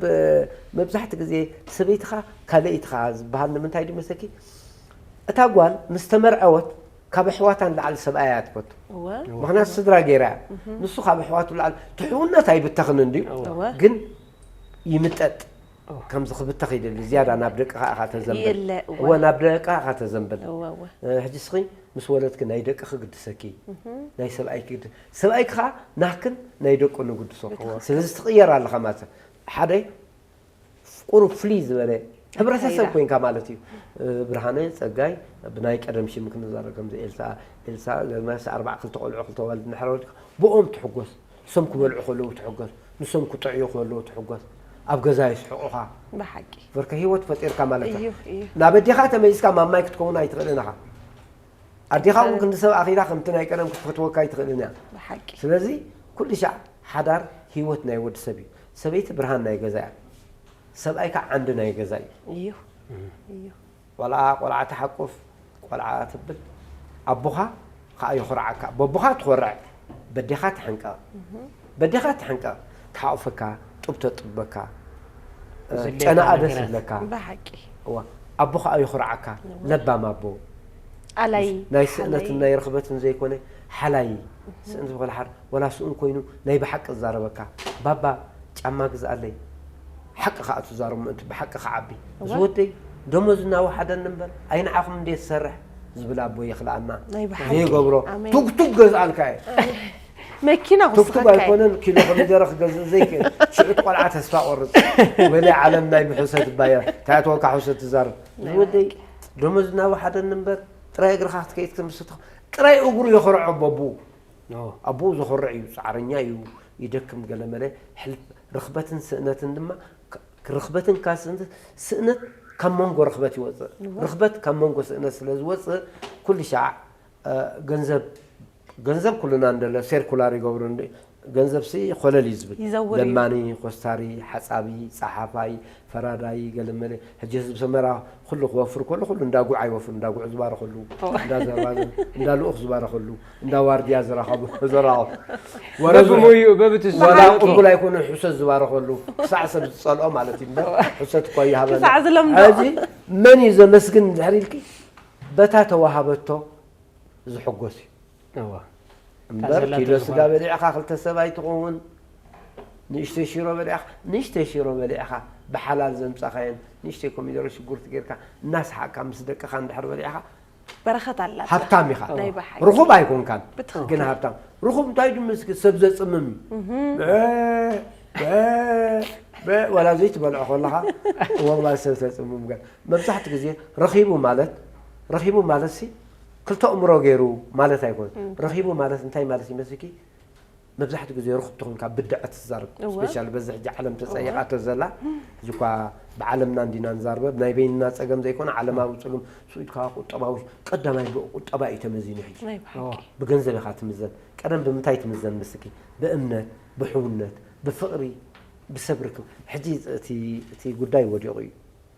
መብዛሕቲ ግዜ ሰበይትኻ ካልአይትኻ ዝበሃል ንምንታይ ድዩ መስኪ እታ ጓል ምስ ተመርዐወት ካብ ኣሕዋታ ንላዕሊ ሰብኣይ እያ ትፈቱ። ምኽንያቱ ስድራ ገይራ እያ። ንሱ ካብ ኣሕዋቱ ንላዕሊ ትሕውነት ኣይብተኽን እንድዩ ግን ይምጠጥ ከምዚ ክብተኽ ይደሊ ዝያዳ ናብ ደቅኻ ኢኻ ተዘንብል እወ ናብ ደቅኻ ኢኻ ተዘንብል ሕጂ ስኺ ምስ ወለድኪ ናይ ደቅኺ ግድሰኪ ናይ ሰብኣይኪ ግድ ሰብኣይኪ ኸዓ ናክን ናይ ደቁ ንግድሶ ስለዚ ትቕየር ኣለኻ ማለት ሓደ ቁሩብ ፍልይ ዝበለ ሕብረተሰብ ኮይንካ ማለት እዩ። ብርሃነ ጸጋይ ብናይ ቀደም ሽም ክንዛረብ ከምዚ ኤልሳ ኤልሳ ገርመስ ኣርባዕ ክልተ ቆልዑ ክልተ ዋልድ እንድሕር ወሊድካ ብኦም ትሕጎስ። ንሶም ክበልዑ ከለዉ ትሕጎስ። ንሶም ክጥዕዩ ከለዉ ትሕጎስ። ኣብ ገዛ የስሕቑኻ። ብሓቂ። በርከ ህይወት ፈጢርካ ማለት እዩ። እዩ እዩ። ናብ ኣዴኻ ተመሊስካ ማማይ ክትከውን ኣይትኽእልን ኢኻ። ኣዴኻ እውን ክንዲ ሰብ ኣኺላ ከምቲ ናይ ቀደም ክትፈትወካ ኣይትኽእልን እያ። ብሓቂ። ስለዚ ኩሉ ሻዕ ሓዳር ህይወት ናይ ወዲ ሰብ እዩ። ሰበይቲ ብርሃን ናይ ገዛ እያ። ሰብኣይ ከዓ ዓንዲ ናይ ገዛ እዩ። እዩ እዩ። ዋላ ቆልዓ ትሓቁፍ ቆልዓ ትብል ኣቦኻ ከዓ ይኹርዓካ። በቦኻ ትኾርዕ በዴኻ ትሕንቀቕ በዴኻ ትሕንቀቕ ትሓቑፈካ ጡብ ተጥበካ እ፣ ዝድልየካ ጨናኣ ደስ ነገራት። ይብለካ። ብሓቂ። እዋ ኣቦ ከዓ ይኹርዓካ። እዋ። ለባም ኣቦ። ኣላይ ናይ ስእነትን ሓላይ። ናይ ርኽበትን ዘይኮነ ሓላይ ስእን ዝኾነ ሓር ወላ ስኡን ኮይኑ ናይ ብሓቂ ዝዛረበካ ባባ ጫማ ግዝኣለይ ሓቂ ከዓ ትዛረብ ምእንቲ ብሓቂ ክዓቢ እዚ እዋ። ወደይ ደሞዝ እናወሓደኒ እምበር ኣይንዓኹም እንዴ ትሰርሕ ዝብል ኣቦ የኽልኣና ናይ ብሓቂ። ዘይገብሮ ኣሜን። ቱግቱግ ገዝኣልካ እየ መኪና ቱክቱክ ክስኸካ ኣይኮነን ኪሎ ኮሚደረ ክገዝእ ዘይክእል ሽዑ እቲ ቆልዓ ተስፋ ቆርፅ ወለ ዓለም ናይ ብሕሰት ባያ ታያትወልካ ሕሰት ትዛረብ ዝወደይ ደሞዝ እናወሓደኒ እምበር ጥራይ እግርኻ ክትከይድ ከምዝሰትኹ ጥራይ እግሩ የኽርዖ በቡ ኣቦኡ ዘኾርዕ እዩ ፃዕረኛ እዩ ይደክም ገለመለ ርኽበትን ስእነትን ድማ ርኽበትን ካስእነት ስእነት ካብ መንጎ ርኽበት ይወፅእ ርኽበት ካብ መንጎ ስእነት ስለ ዝወፅእ ኩሉ ሻዕ ገንዘብ ገንዘብ ኩልና እንደለ ሴርኩላር ይገብሩ ገንዘብ ሲ ኮለል እዩ ዝብል ለማኒ ኮስታሪ ሓፃቢ ፀሓፋይ ፈራዳይ ገለመለ ሕጂ ህዝቢ ሰመራ ኩሉ ክወፍር ከሎ ኩሉ እንዳ ጉዓ ይወፍር እንዳ ጉዕ ዝባረኸሉ እንዳ ዘባዘ እንዳ ልኡኽ ዝባረኸሉ እንዳ ዋርድያ ዘራኸቡ ዘራኸቡ ወረዙ በብሙዩ በብትስ ወላ ቅቡል ኣይኮነ ሕሰት ዝባረኸሉ ክሳዕ ሰብ ዝፀልኦ ማለት እዩ እምበር ሕሰት እኳ ይሃበና ክሳዕ ዝለምዶ። ሕዚ መን እዩ ዘመስግን እንድሕር ኢልኪ በታ ተዋሃበቶ ዝሕጎስ እዩ እዋ እምበር ታዘላ ኪሎ ተዝኾነ። ስጋ በሊዕኻ ክልተ ሰብ ኣይትኸውን ንእሽተይ ሽሮ በሊዕኻ ንእሽተይ ሽሮ በሊዕኻ ብሓላል ዘምፃኻየን ንእሽተይ ኮሚደሮ ሽጉርቲ ጌርካ እናሰሓቅካ ምስ ደቅኻ እንድሕር በሊዕኻ በረኸት ኣላ ሃብታም ኢኻ ናይ ብሓቂ ርኹብ ኣይኮንካን ብትኽክል። ግን ሃብታም ርኹብ እንታይ ድዩ ምስኪ ሰብ ዘፅምም እዩ በ- በ- በ- ዋላ ዘይትበልዖ ከለኻ ወላ ሰብ ተፅምም ገር መብዛሕትኡ ግዜ ረኺቡ ማለት ረኺቡ ማለት ሲ ክልተ እምሮ ገይሩ ማለት ኣይኮን ረኺቡ ማለት እንታይ ማለት ይመስልኪ መብዛሕትኡ ግዜ ርኹብ ተኾንካ ብድዐ ትዛረብ እወ። ስፔሻል በዚ ሕጂ ዓለም ተፀይቓቶ ዘላ እዚ እኳ ብዓለምና እንዲና ንዛርበ ናይ በይንና ፀገም ዘይኮነ ዓለማዊ ፀገም ስኢድካ ቁጠባዊ ቀዳማይ ብቁጠባ እዩ ተመዚኑ ሕጂ ናይ ብሓቂ ብገንዘብ ኢኻ ትምዘን ቀደም ብምንታይ ትምዘን ምስኪ ብእምነት ብሕውነት ብፍቕሪ ብሰብ ርክብ ሕጂ እቲ እቲ ጉዳይ ወዲቑ እዩ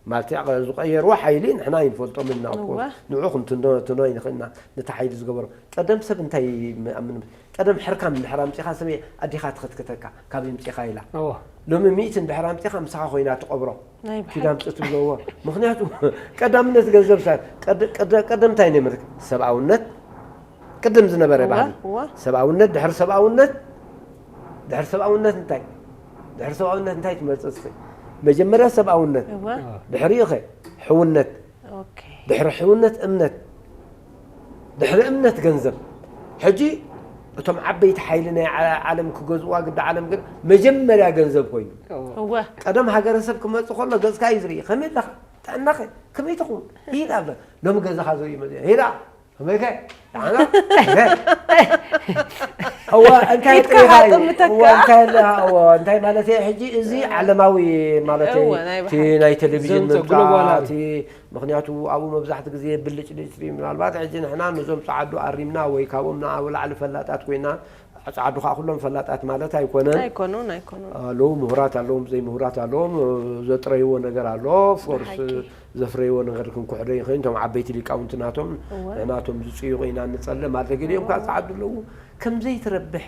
ማለት ዝቐየርዎ ሓይሊ ንሕና ይንፈልጦም ኢና እኮ እወ። ንዑ ክንትንተኖ ይንኽእልና ነቲ ሓይሊ ዝገበሮ ቀደም ሰብ እንታይ ምኣምን ቀደም ሕርካ እንድሕር ኣምፂኻ ሰበይ ኣዴኻ ትኽትክተካ ካበይ ምፂኻ ኢላ እወ። ሎሚ ሚእቲ እንድሕር ኣምፂኻ ምሳኻ ኮይና ትቐብሮ ናይ ብሓቂ። ኪዳ ምፅእ ትብለዎ ምክንያቱ ቀዳምነት ገንዘብ ሳ ቀደ- ቀደ- ቀደም እንታይ ነመልክ ሰብኣውነት ቅድም ዝነበረ እወ፣ ባህሊ እወ። ሰብኣውነት ድሕሪ ሰብኣውነት ድሕሪ ሰብኣውነት እንታይ ድሕሪ ሰብኣውነት እንታይ ትመርፅ እስኺ መጀመርያ ሰብኣውነት እወ። ድሕሪኡ ኸ ሕውነት ኦኬ። ድሕሪ ሕውነት እምነት ድሕሪ እምነት ገንዘብ ሕጂ እቶም ዓበይቲ ሓይሊ ናይ ዓ- ዓለም ክገዝእዋ ግዲ ዓለም ግን መጀመርያ ገንዘብ ኮይኑ እወ። ቀደም ሃገረሰብ ክመፅእ ከሎ ገፅካ እዩ ዝርኢ ከመይ ኣለኻ ጥዕናኸ ከመይ ትኸውን ሂድ ኣብ ሎሚ ገዛኻ ዝርኢ መፅእ ሄዳ ከመይከ? ደሓና? እወ፣ እንታይ ኢድካ ጥሪኻ እዩ? ሓጥምተካ። እወ፣ እንታይ ኣለኻ? እወ፣ እንታይ ማለት እየ? ሕጂ እዚ ዓለማዊ ማለት እዩ። እወ፣ ናይ እቲ ብሓቂ። ናይ ቴሌቪዥን ዘምጽኦ ምምጻእ፣ ግሎባል እቲ ምኽንያቱ ኣብኡ መብዛሕትኡ ግዜ ብልጭ ልጭ እዩ። ምናልባት ሕጂ ንሕና ነዞም ጸዓዱ ኣሪምና ወይ ካብኦም ንዓ-፣ ንላዕሊ ፈላጣት ኮይና፣ ጸዓዱ ከኣ ኩሎም ፈላጣት ማለት ኣይኮነን። ኣይኮኑን፣ ኣይኮኑን። ኣለዉ፣ ምሁራት ኣለዎም፣ ዘይምሁራት ኣለዎም፣ ዘጥረይዎ ነገር ኣሎ። ኦፍኮርስ፣ ብሓቂ። ዘፍረይዎ ነገር ክንኩሕዶ ይኽእል። እቶም ዓበይቲ ሊቃውንቲ ናቶም፣ እወ። ንሕና እቶም ዝጽይቑ ኢና ንጸልእ ማለት ገሊኦም ከኣ እወ። ጸዓዱ ኣለዉ። ከም ዘይትረብሕ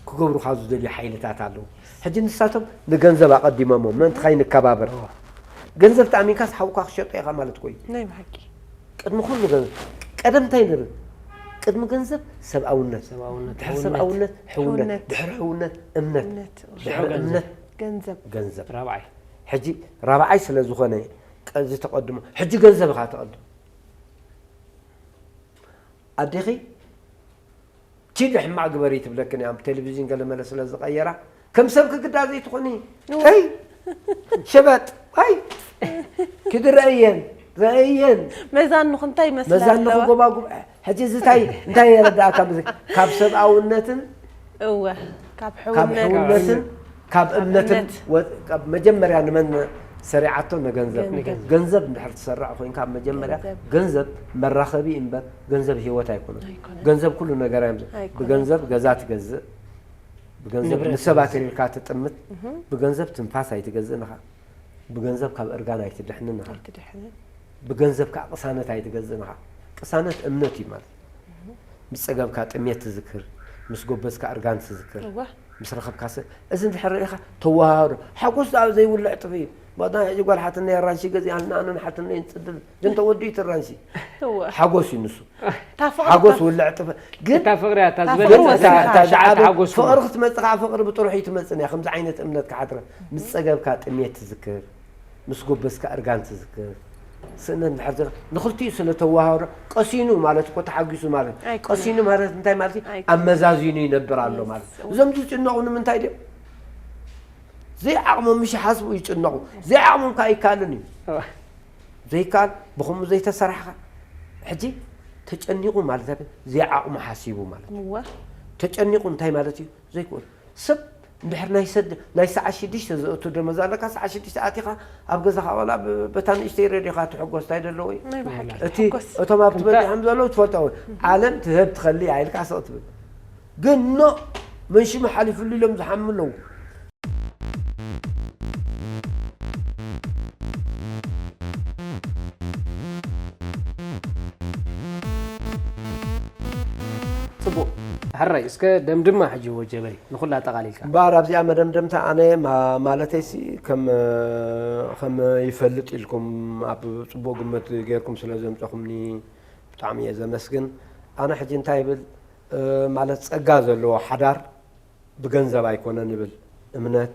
ክገብሩኻ ዝደልዩ ሓይልታት ኣለዉ። ሕጂ ንሳቶም ንገንዘብ ኣቐዲሞሞ፣ ምእንቲ ከይንከባበር። እወ። ገንዘብ ተኣሚንካስ ሓውካ ክሸጦ ኢኻ ማለት እኮ እዩ። ናይ ብሓቂ። ቅድሚ ኩሉ ገንዘብ፣ ቀደም እንታይ ንብል? ቅድሚ ገንዘብ ሰብኣውነት፣ ሰብኣውነት፣ ድሕሪ ሕውነት። ሰብኣውነት ሕውነት፣ ሕውነት። ድሕሪ ሕውነት እምነት፣ እምነት። ድሕሪ ሽዑ ገንዘብ። እምነት ገንዘብ። ገንዘብ። ራብዓይ። ሕጂ ራብዓይ ስለ ዝኾነ ቀዚ ተቐድሞ። ሕጂ ገንዘብ ኢኻ ተቐድሞ። ኣዴኺ ኪዲ ሕማቕ ግበሪ ትብለክን እያ፣ ብቴሌቪዥን ገለመለ ስለ ዝቐየራ፣ ከም ሰብ ክግዳ ዘይትኾኒ። እወ። ተይ፣ ሸበጥ፣ ኣይ፣ ኪዲ ረእየን፣ ረእየን። መዛንኹ እንታይ ይመስላ መዛንኹ ኣለዋ? ጎባጉብ፣ ሕጂ እዚ እንታይ፣ እንታይ የረዳእካ? ምስ-፣ ካብ ሰብኣውነትን እወ፣ ካብ ካብ ሕውነት። ሕውነትን ካብ ካብ እምነትን እምነት። ወ-፣ ካብ መጀመርያ ንመን ሰሪዓቶ? ንገንዘብ። ገንዘብ። ገንዘብ እንድሕር ትሰርዕ ኮይንካ፣ ኣብ መጀመርያ ገንዘብ። ገንዘብ መራኸቢ እምበር፣ ገንዘብ ህይወት ኣይኮነን። ኣይኮነን። ገንዘብ ኩሉ ነገር እዮም። ኣይኮነን። ብገንዘብ ገዛ ትገዝእ፣ ብገንዘብ ንብረት ንሰባት ትገዝእ። ሪርካ ትጥምት፣ እህ። ብገንዘብ ትንፋስ ኣይትገዝእን ኢኻ፣ ብገንዘብ ካብ እርጋን ኣይትድሕንን ኢኻ፣ ኣይትድሕንን። ብገንዘብ ከዓ ቅሳነት ኣይትገዝእን ኢኻ። ቅሳነት እምነት እዩ ማለት እዩ። እህ። ምስ ጸገብካ ጥሜት ትዝክር፣ ምስ ጎበዝካ እርጋን ትዝክር፣ እዋ። ምስ ረኸብካ ስ-፣ እዚ እንድሕር ርኢኻ ተወሃሃዶ። ሓጎስ ደኣ ዘይውልዕ ጥፊ እዩ። ባዳ ሕጂ ጓል ሓትነይ ኣራንሺ ገዚኣልና፣ ኣነን ሓትነይ ንጽድል። ግን ተወዲኡ እቲ ኣራንሺ። እዋ። ሓጎስ እዩ ንሱ። እታ ፍቕሪ ሓጎስ እታ ውልዕ ጥፈ-፣ ግን እታ ፍቕሪ እያ፣ እታ እታ ዝበለጸ ፍቕሪ እታ፣ እታ ወሲኻ። ዝዓበ-፣ ሓጎስ ፍቕሪ እኮ። ክትመጽእ ከዓ ፍቕሪ ብጥሩሕ እዩ ትመጽእ እያ። ከምዚ ዓይነት እምነት ክሓድረ። ምስ ጸገብካ ጥሜት ትዝክር፣ ምስ ጎበዝካ እርጋን ትዝክር። ስእነት እንድሕር ዝረ-፣ ንኽልቲኡ ስለ ተዋሃዶ፣ ቀሲኑ ማለት እኮ ተሓጒሱ ማለት። ኣይኮነን። ቀሲኑ ማለት እንታይ ማለት እዩ? ኣይኮነን። ኣመዛዚኑ ይነብር ኣሎ የስ። ማለት። እዞም ዝጭነቑ ንምንታይ ድዮም? ዘይዓቕሞም ምሽ ሓስቡ ይጭነቑ። ዘይዓቕሞም ከዓ ኣይከኣልን እዩ። እዋ። ዘይከኣል፣ ብኸምኡ ዘይተሰራሕኻ። ሕጂ ተጨኒቑ ማለት ኣይኮነን፣ ዘይዓቕሙ ሓሲቡ ማለት እዩ። እዋ። ተጨኒቑ እንታይ ማለት እዩ? ዘይክእል። ሰብ እንድሕር ናይ ሰድ-፣ ናይ ሰዓት ሽዱሽተ ዘእቱ ደመወዝ ኣለካ፣ ሰዓት ሽዱሽተ ኣቲኻ ኣብ ገዛኻ ዋላ ብ-፣ በታ ንእሽተይ ሬድዮኻ ትሕጎስ፣ እንታይ ደለዎ እዩ? ናይ ብሓቂ እቲ፣ ትሕጎስ። እቶም ኣብቲ እንተ- በጺሖም ዘለዉ ትፈልጦ ወይ? ዓለም ትህብ ትኸሊ ኢልካ ስቕ ትብል። ግን ኖ፣ መን ሽሙ ሓሊፉሉ ኢሎም ዝሓሙ ኣለዉ። ጽቡቕ። ሕራይ፣ እስከ ደምድማ ሕጂ ወጀበይ፣ ንኹላ ኣጠቓሊልካ። እምበኣር ኣብዚኣ መደምደምታ ኣነ ማ-፣ ማለተይሲ ከም፣ ከም ይፈልጥ ኢልኩም ኣብ ጽቡቕ ግምት ጌርኩም ስለ ዘምጸኹምኒ ብጣዕሚ እየ ዘመስግን። ኣነ ሕጂ እንታይ ይብል፣ እ፣ ማለት ጸጋ ዘለዎ ሓዳር ብገንዘብ ኣይኮነን ይብል። እምነት፣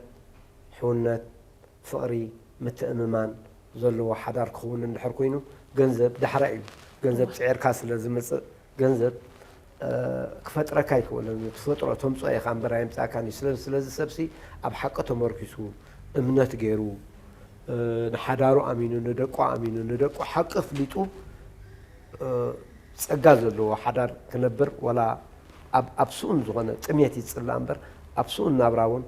ሕውነት፣ ፍቕሪ፣ ምትእምማን ዘለዎ ሓዳር ክኸውን እንድሕር ኮይኑ፣ ገንዘብ ዳሕራይ እዩ። ገንዘብ ጽዒርካ ስለ ዝመጽእ፣ ገንዘብ፣ እ፣ ክፈጥረካ ኣይክእልን እዩ። ትፈጥሮ፣ ተምጽኦ ኢኻ እምበር ኣየምጽኣካን እዩ። ስለ-፣ ስለዚ ሰብሲ ኣብ ሓቂ ተመርኪሱ፣ እምነት ገይሩ፣ እ፣ ንሓዳሩ ኣሚኑ፣ ንደቁ ኣሚኑ፣ ንደቁ ሓቂ ኣፍሊጡ፣ እ፣ ጸጋ ዘለዎ ሓዳር ክነብር፣ ዋላ ኣብ፣ ኣብ ስኡን ዝኾነ ጥሜት ይጽላእ እምበር፣ ኣብ ስኡን ናብራ እውን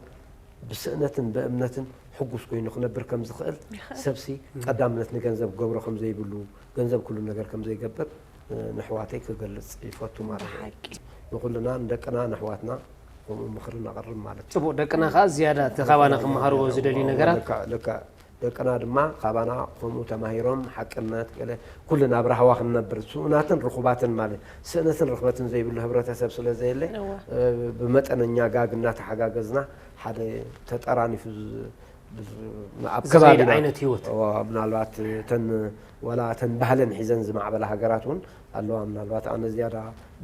ብስእነትን ብእምነትን ሕጉስ ኮይኑ ክነብር ከም ዝኽእል ይኽእል። ሰብሲ እም። ቀዳምነት ንገንዘብ ክገብሮ ከም ዘይብሉ፣ ገንዘብ ኩሉ ነገር ከም ዘይገብር፣ እ፣ ንኣሕዋተይ ክገልጽ ይፈቱ ማለት እዩ። ብሓቂ። ንኹልና ንደቅና ንኣሕዋትና ከምኡ ምኽሪ ነቕርብ ማለት እዩ። ጽቡቕ፣ ደቅና ከኣ ዝያዳ እቲ ካባና ክመሃርዎ ዝደልዩ ነገራት። ልክዕ፣ ልክዕ። ደቅና ድማ ካባና ከምኡ ተማሂሮም ሓቅነት ገለ ኩሉ ናብ ራህዋ ክንነብር፣ ስኡናትን ርኹባትን ማለት ስእነትን ርኽበትን ዘይብሉ ህብረተሰብ ስለ ዘየለ፣ እወ። እ፣ ብመጠነኛ ጋግ እናተሓጋገዝና ሓደ ተጠራኒፉ ዝ-፣ ብ-፣ ኣብ ዝኸይድ ከባቢና ዓይነት ህይወት። እወ፣ ምናልባት እተን ዋላ እተን ባህለን ሒዘን ዝማዕበላ ሃገራት እውን ኣለዋ። ምናልባት ኣነ ዝያዳ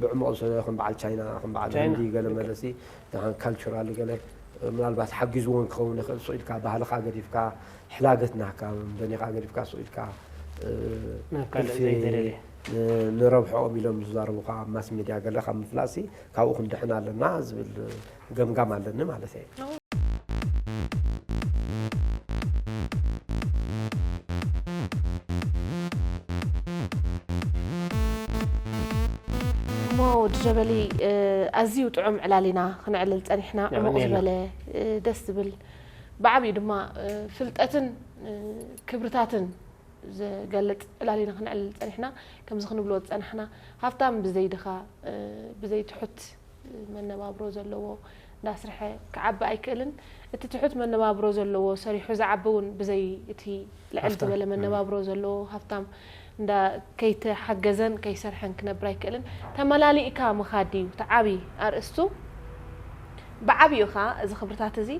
ብዕሙቕ ዝሰ-፣ ከም በዓል ቻይና፣ ከም በዓል ቻይና። ህንዲ ገለ መለሲ፣ ደሓን ካልቸራሊ ገለ ምናልባት ሓጊዝዎን ክኸውን ይኽእል። ስቕ ኢልካ ባህልኻ ገዲፍካ፣ ሕላገት ናህካ፣ በኔኻ ገዲፍካ ስቕ ኢልካ፣ እ፣ ናብ ካልእ ህልፊ ዘይተደልየ። ን-፣ ንረብሕኦም ኢሎም ዝዛረቡኻ ኣብ ማስ ሜድያ ገለ ካብ ምፍላጥሲ፣ ካብኡ ክንድሕን ኣለና ዝብል ገምጋም ኣለኒ ማለት እየ። እሞ ወዲ ጀበሊ፣ ኣዝዩ ጥዑም ዕላል ኢና ክነዕልል ጸኒሕና። ዕሙቕ ዝበለ፣ ደስ ዝብል፣ ብዓብዩ ድማ ፍልጠትን ክብርታትን ዝገልጽ ዕላል ኢና ክነዕልል ጸኒሕና። ከምዚ ክንብሎ ዝጸናሕና፣ ሃብታም ብዘይ ድኻ፣ ብዘይ ትሑት መነባብሮ ዘለዎ እንዳስርሐ ክዓቢ ኣይክእልን። እቲ ትሑት መነባብሮ ዘለዎ ሰሪሑ ዝዓቢ እውን ብዘይ እቲ ልዕል ዝበለ መነባብሮ ዘለዎ ሃብታም እንዳ ከይተሓገዘን ከይሰርሐን ክነብር ኣይክእልን። ተመላሊእካ ምኻድ እዩ እቲ ዓቢ ኣርእስቱ። ብዓቢኡ ኸኣ እዚ ክብርታት እዚ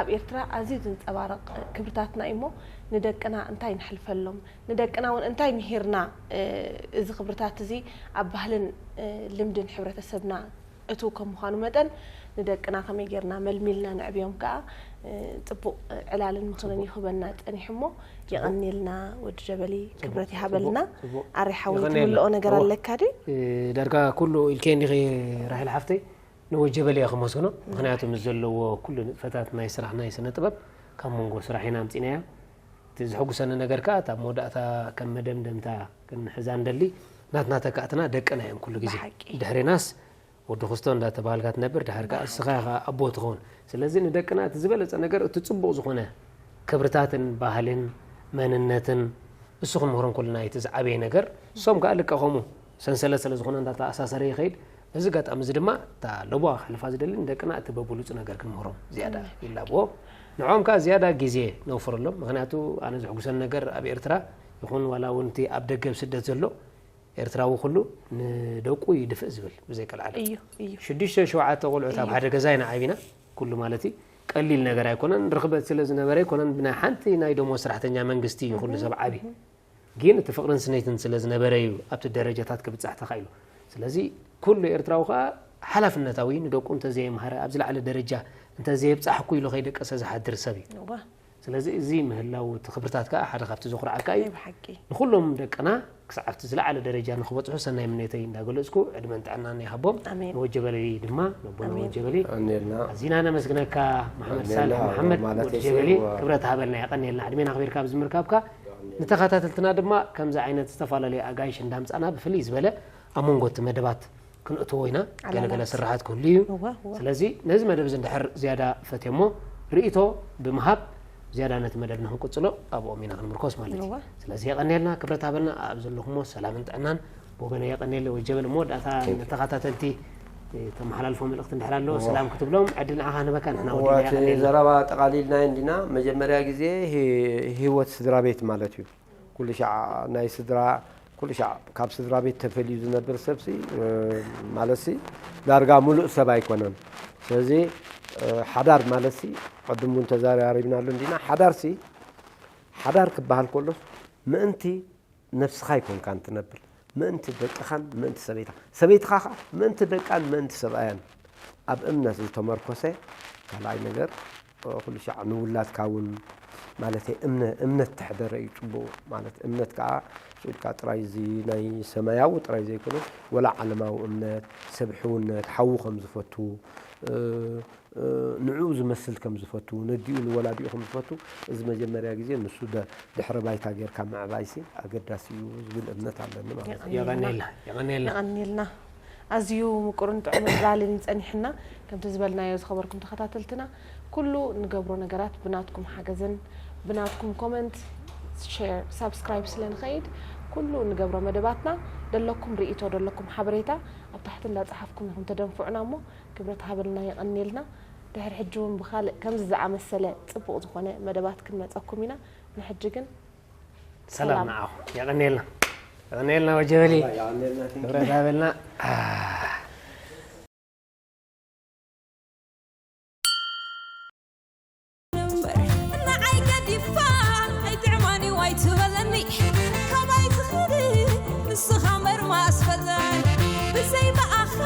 ኣብ ኤርትራ ኣዝዩ ዝንጸባረቕ ክብርታትና እዩ እሞ፣ ንደቅና እንታይ ነሕልፈሎም፣ ንደቅና እውን እንታይ ምሂርና፣ እዚ ክብርታት እዚ ኣብ ባህልን ልምድን ሕብረተሰብና እትው ከም ምዃኑ መጠን፣ ንደቅና ከመይ ጌርና መልሚልና ነዕብዮም ከኣ፣ ጽቡቕ ዕላልን ምኽርን ይኽበና ጸኒሑ እሞ፣ የቐንየልና ወዲ ጀበሊ፣ ክብረት ይሃበልና። ኣሬ ሓወይ፣ ትምልኦ ነገር ኣለካ ድዩ? ዳርጋ ኩሉ ኢልከ እንዲኺ ራሄል ሓፍተይ፣ ንወዲ ጀበሊ እየ ከመስግኖ። ምኽንያቱ ምስ ዘለዎ ኩሉ ንጥፈታት ናይ ስራሕ ናይ ስነ ጥበብ ካብ መንጎ ስራሕ ኢና ኣምጺናዮ። እቲ ዘሐጉሰኒ ነገር ከኣ፣ እታ መወዳእታ ከም መደምደምታ ክንሕዛ እንደሊ፣ ናትና ተካእትና ደቅና እዮም ኩሉ ግዜ። ብሓቂ። ድሕሪናስ ወዲ ክስቶ እንዳተባሃልካ ትነብር፣ ድሓር ከኣ እስኻ ኢኻ ኣቦ ትኸውን። ስለዚ ንደቅና እቲ ዝበለጸ ነገር፣ እቲ ጽቡቕ ዝኾነ ክብርታትን ባህልን መንነትን እሱ ክንምህሮም ከለና እቲ ዝዓበየ ነገር። እሶም ከኣ ልክዕ ከምኡ ሰንሰለት ስለ ዝኾነ እንዳተኣሳሰረ ይኸይድ። በዚ ኣጋጣሚ እዚ ድማ እታ ለቦዋ ከሕልፋ ዝደሊ ንደቅና እቲ በብሉጹ ነገር ክንምህሮም ዝያዳ ይላብዎ። ንዕኦም ከኣ ዝያዳ ግዜ ነውፍረሎም። ምኽንያቱ ኣነ ዘሕጉሰኒ ነገር ኣብ ኤርትራ ይኹን ዋላ እውን እቲ ኣብ ደገ ኣብ ስደት ዘሎ ኤርትራዊ ኩሉ ንደቁ ይድፍእ ዝብል ብዘይ ቀልዓለም። እዩ፣ እዩ። ሽዱሽተ ሸውዓተ ቆልዑት ኣብ ሓደ ገዛ ኢና ዓቢና። ኩሉ ማለት እዩ። ቀሊል ነገር ኣይኮነን። ርኽበት ስለ ዝነበረ ኣይኮነን። ብናይ ሓንቲ ናይ ደሞዝ ሰራሕተኛ መንግስቲ እዩ ኩሉ ሰብ ዓቢ። ግን እቲ ፍቕርን ስኒትን ስለ ዝነበረ እዩ ኣብቲ ደረጃታት ክብጻሕ ተኻኢሉ። ስለዚ ኩሉ ኤርትራዊ ከኣ ሓላፍነታዊ፣ ንደቁ እንተዘየምሃረ፣ ኣብ ዝለዓለ ደረጃ እንተዘየብጻሕኩ ኢሉ ከይደቀሰ ዝሓድር ሰብ እዩ። እዋ። ስለዚ እዚ ምህላው እቲ ክብርታት ከኣ ሓደ ካብቲ ዘኹርዓካ እዩ። ናይ ብሓቂ። ንኹሎም ደቅና ክሳዕ ኣብቲ ዝለዓለ ደረጃ ንኽበጽሑ ሰናይ ምንየተይ እንዳገለጽኩ፣ ዕድመን ጥዕናን ይሃቦም። ኣሜን። ንወጀበሊ ድማ፣ ነቦና ኣሜን። ወጀበሊ፣ ኣሜንና። ኣዚና ነመስግነካ መሓመድ ኣሜንና። ሳልሕ መሓመድ፣ ማለተይ ወጀበሊ፣ ሲ-፣ ዋ- ክብረት ሃበልና፣ የቐንየልና። ዕድሜና ኣኽቢርካ ኣብዚ ምርካብካ፣ ንተኸታተልትና ድማ ከምዚ ዓይነት ዝተፈላለዩ ኣጋይሽ እንዳምጻና ብፍልይ ዝበለ ኣብ መንጎ እቲ መደባት ክንእትዎ ኢና። ገለ ገለ ኣለና። ስራሓት ክህሉ እዩ። እወ፣ እወ። ስለዚ ነዚ መደብ እዚ እንድሕር ዝያዳ ፈትየሞ ርእይቶ ብምሃብ ዝያዳ ነቲ መደብ ንክንቅጽሎ ኣብኦም ኢና ክንምርኮስ ማለት እዩ። እወ። ስለዚ የቐንየልና፣ ክብረት ሃበልና፣ ኣብ ዘለኹሞ ሰላምን ጥዕናን ብወገነ የቐንየለ። ወጀበል እሞ መወዳእታ ንተኸታተልቲ ተመሓላልፎ መልእኽቲ እንድሕር ኣሎ፣ እወ። ሰላም ክትብሎም ዕድል ንዓኻ ንህበካ፣ ንሕና እወ፣ ወዲና እቲ የቐንየልና። ዘረባ ጠቓሊልና እንዲና፣ መጀመርያ ግዜ ሂ-፣ ህይወት ስድራ ቤት ማለት እዩ። ኩሉ ሻዕ ናይ ስድራ፣ ኩሉ ሻዕ ካብ ስድራ ቤት ተፈልዩ ዝነብር ሰብሲ፣ እ፣ ማለትሲ ዳርጋ ሙሉእ ሰብ ኣይኮነን። ስለዚ፣ እ፣ ሓዳር ማለትሲ፣ ቅድም እውን ተዘራሪብናሉ እንዲና፣ ሓዳርሲ፣ ሓዳር ክበሃል ከሎስ ምእንቲ ነብስኻ ኣይኮንካን ትነብር። ምእንቲ ደቅኻን ምእንቲ ሰበይትኻ። ሰበይትኻ ኸዓ ምእንቲ ደቃን ምእንቲ ሰብኣያን። ኣብ እምነት ዝተመርኮሰ ካልኣይ ነገር፣ ኩሉ ሻዕ ንውላድካ እውን፣ ማለተይ፣ እምነ-፣ እምነት ተሕደረ እዩ ጽቡቕ። ማለት፣ እምነት ከኣ ኢልካ ጥራይ እዚ ናይ ሰማያዊ ጥራይ ዘይኮነ፣ ወላ ዓለማዊ እምነት፣ ሰብ ሕውነት፣ ሓዉ ከም ዝፈቱ፣ እ፣ እ፣ ንዕኡ ዝመስል ከም ዝፈቱ፣ ነዲኡ ንወላዲኡ ከም ዝፈቱ፣ እዚ መጀመርያ ግዜ ንሱ ደ-፣ ድሕረ ባይታ ጌርካ ምዕባይሲ ኣገዳሲ እዩ ዝብል እምነት ኣለኒ ማለት እዩ። የቐንየልና፣ የቐንየልና። የቐንየልና። ኣዝዩ ምቁርን ጥዑምን ዕላልን እዩ ጸኒሕና። ከምቲ ዝበልናዮ ዝኸበርኩም ተኸታተልትና፣ ኩሉ እንገብሮ ነገራት ብናትኩም ሓገዝን ብናትኩም ኮመንት፣ ሼር፣ ሳብስክራይብ ስለ ንኸይድ፣ ኩሉ እንገብሮ መደባትና ደለኩም ርእይቶ፣ ደለኩም ሓበሬታ ኣብ ታሕቲ እንዳጸሓፍኩም ኢኹም ተደንፍዑና እሞ፣ ክብረት ሃበልና፣ የቐንየልና። ድሕሪ ሕጂ እውን ብኻልእ ከምዚ ዝኣመሰለ ጽቡቕ ዝኾነ መደባት ክንመጸኩም ኢና። ንሕጂ ግን ሰላም ሰላም። ንዓኹም። የቐንየልና። የቐንየልና ወጀበሊ። የቐንየልና፣ thank you። ክብረት ሃበልና። እምበር ንዓይ ገዲፍካ ኣይጥዕማን እዩ ኣይትበለኒ። ካባይ ትኸዲ ንስኻ እምበር ማስፈለኒ። ብዘይ ብኣኻ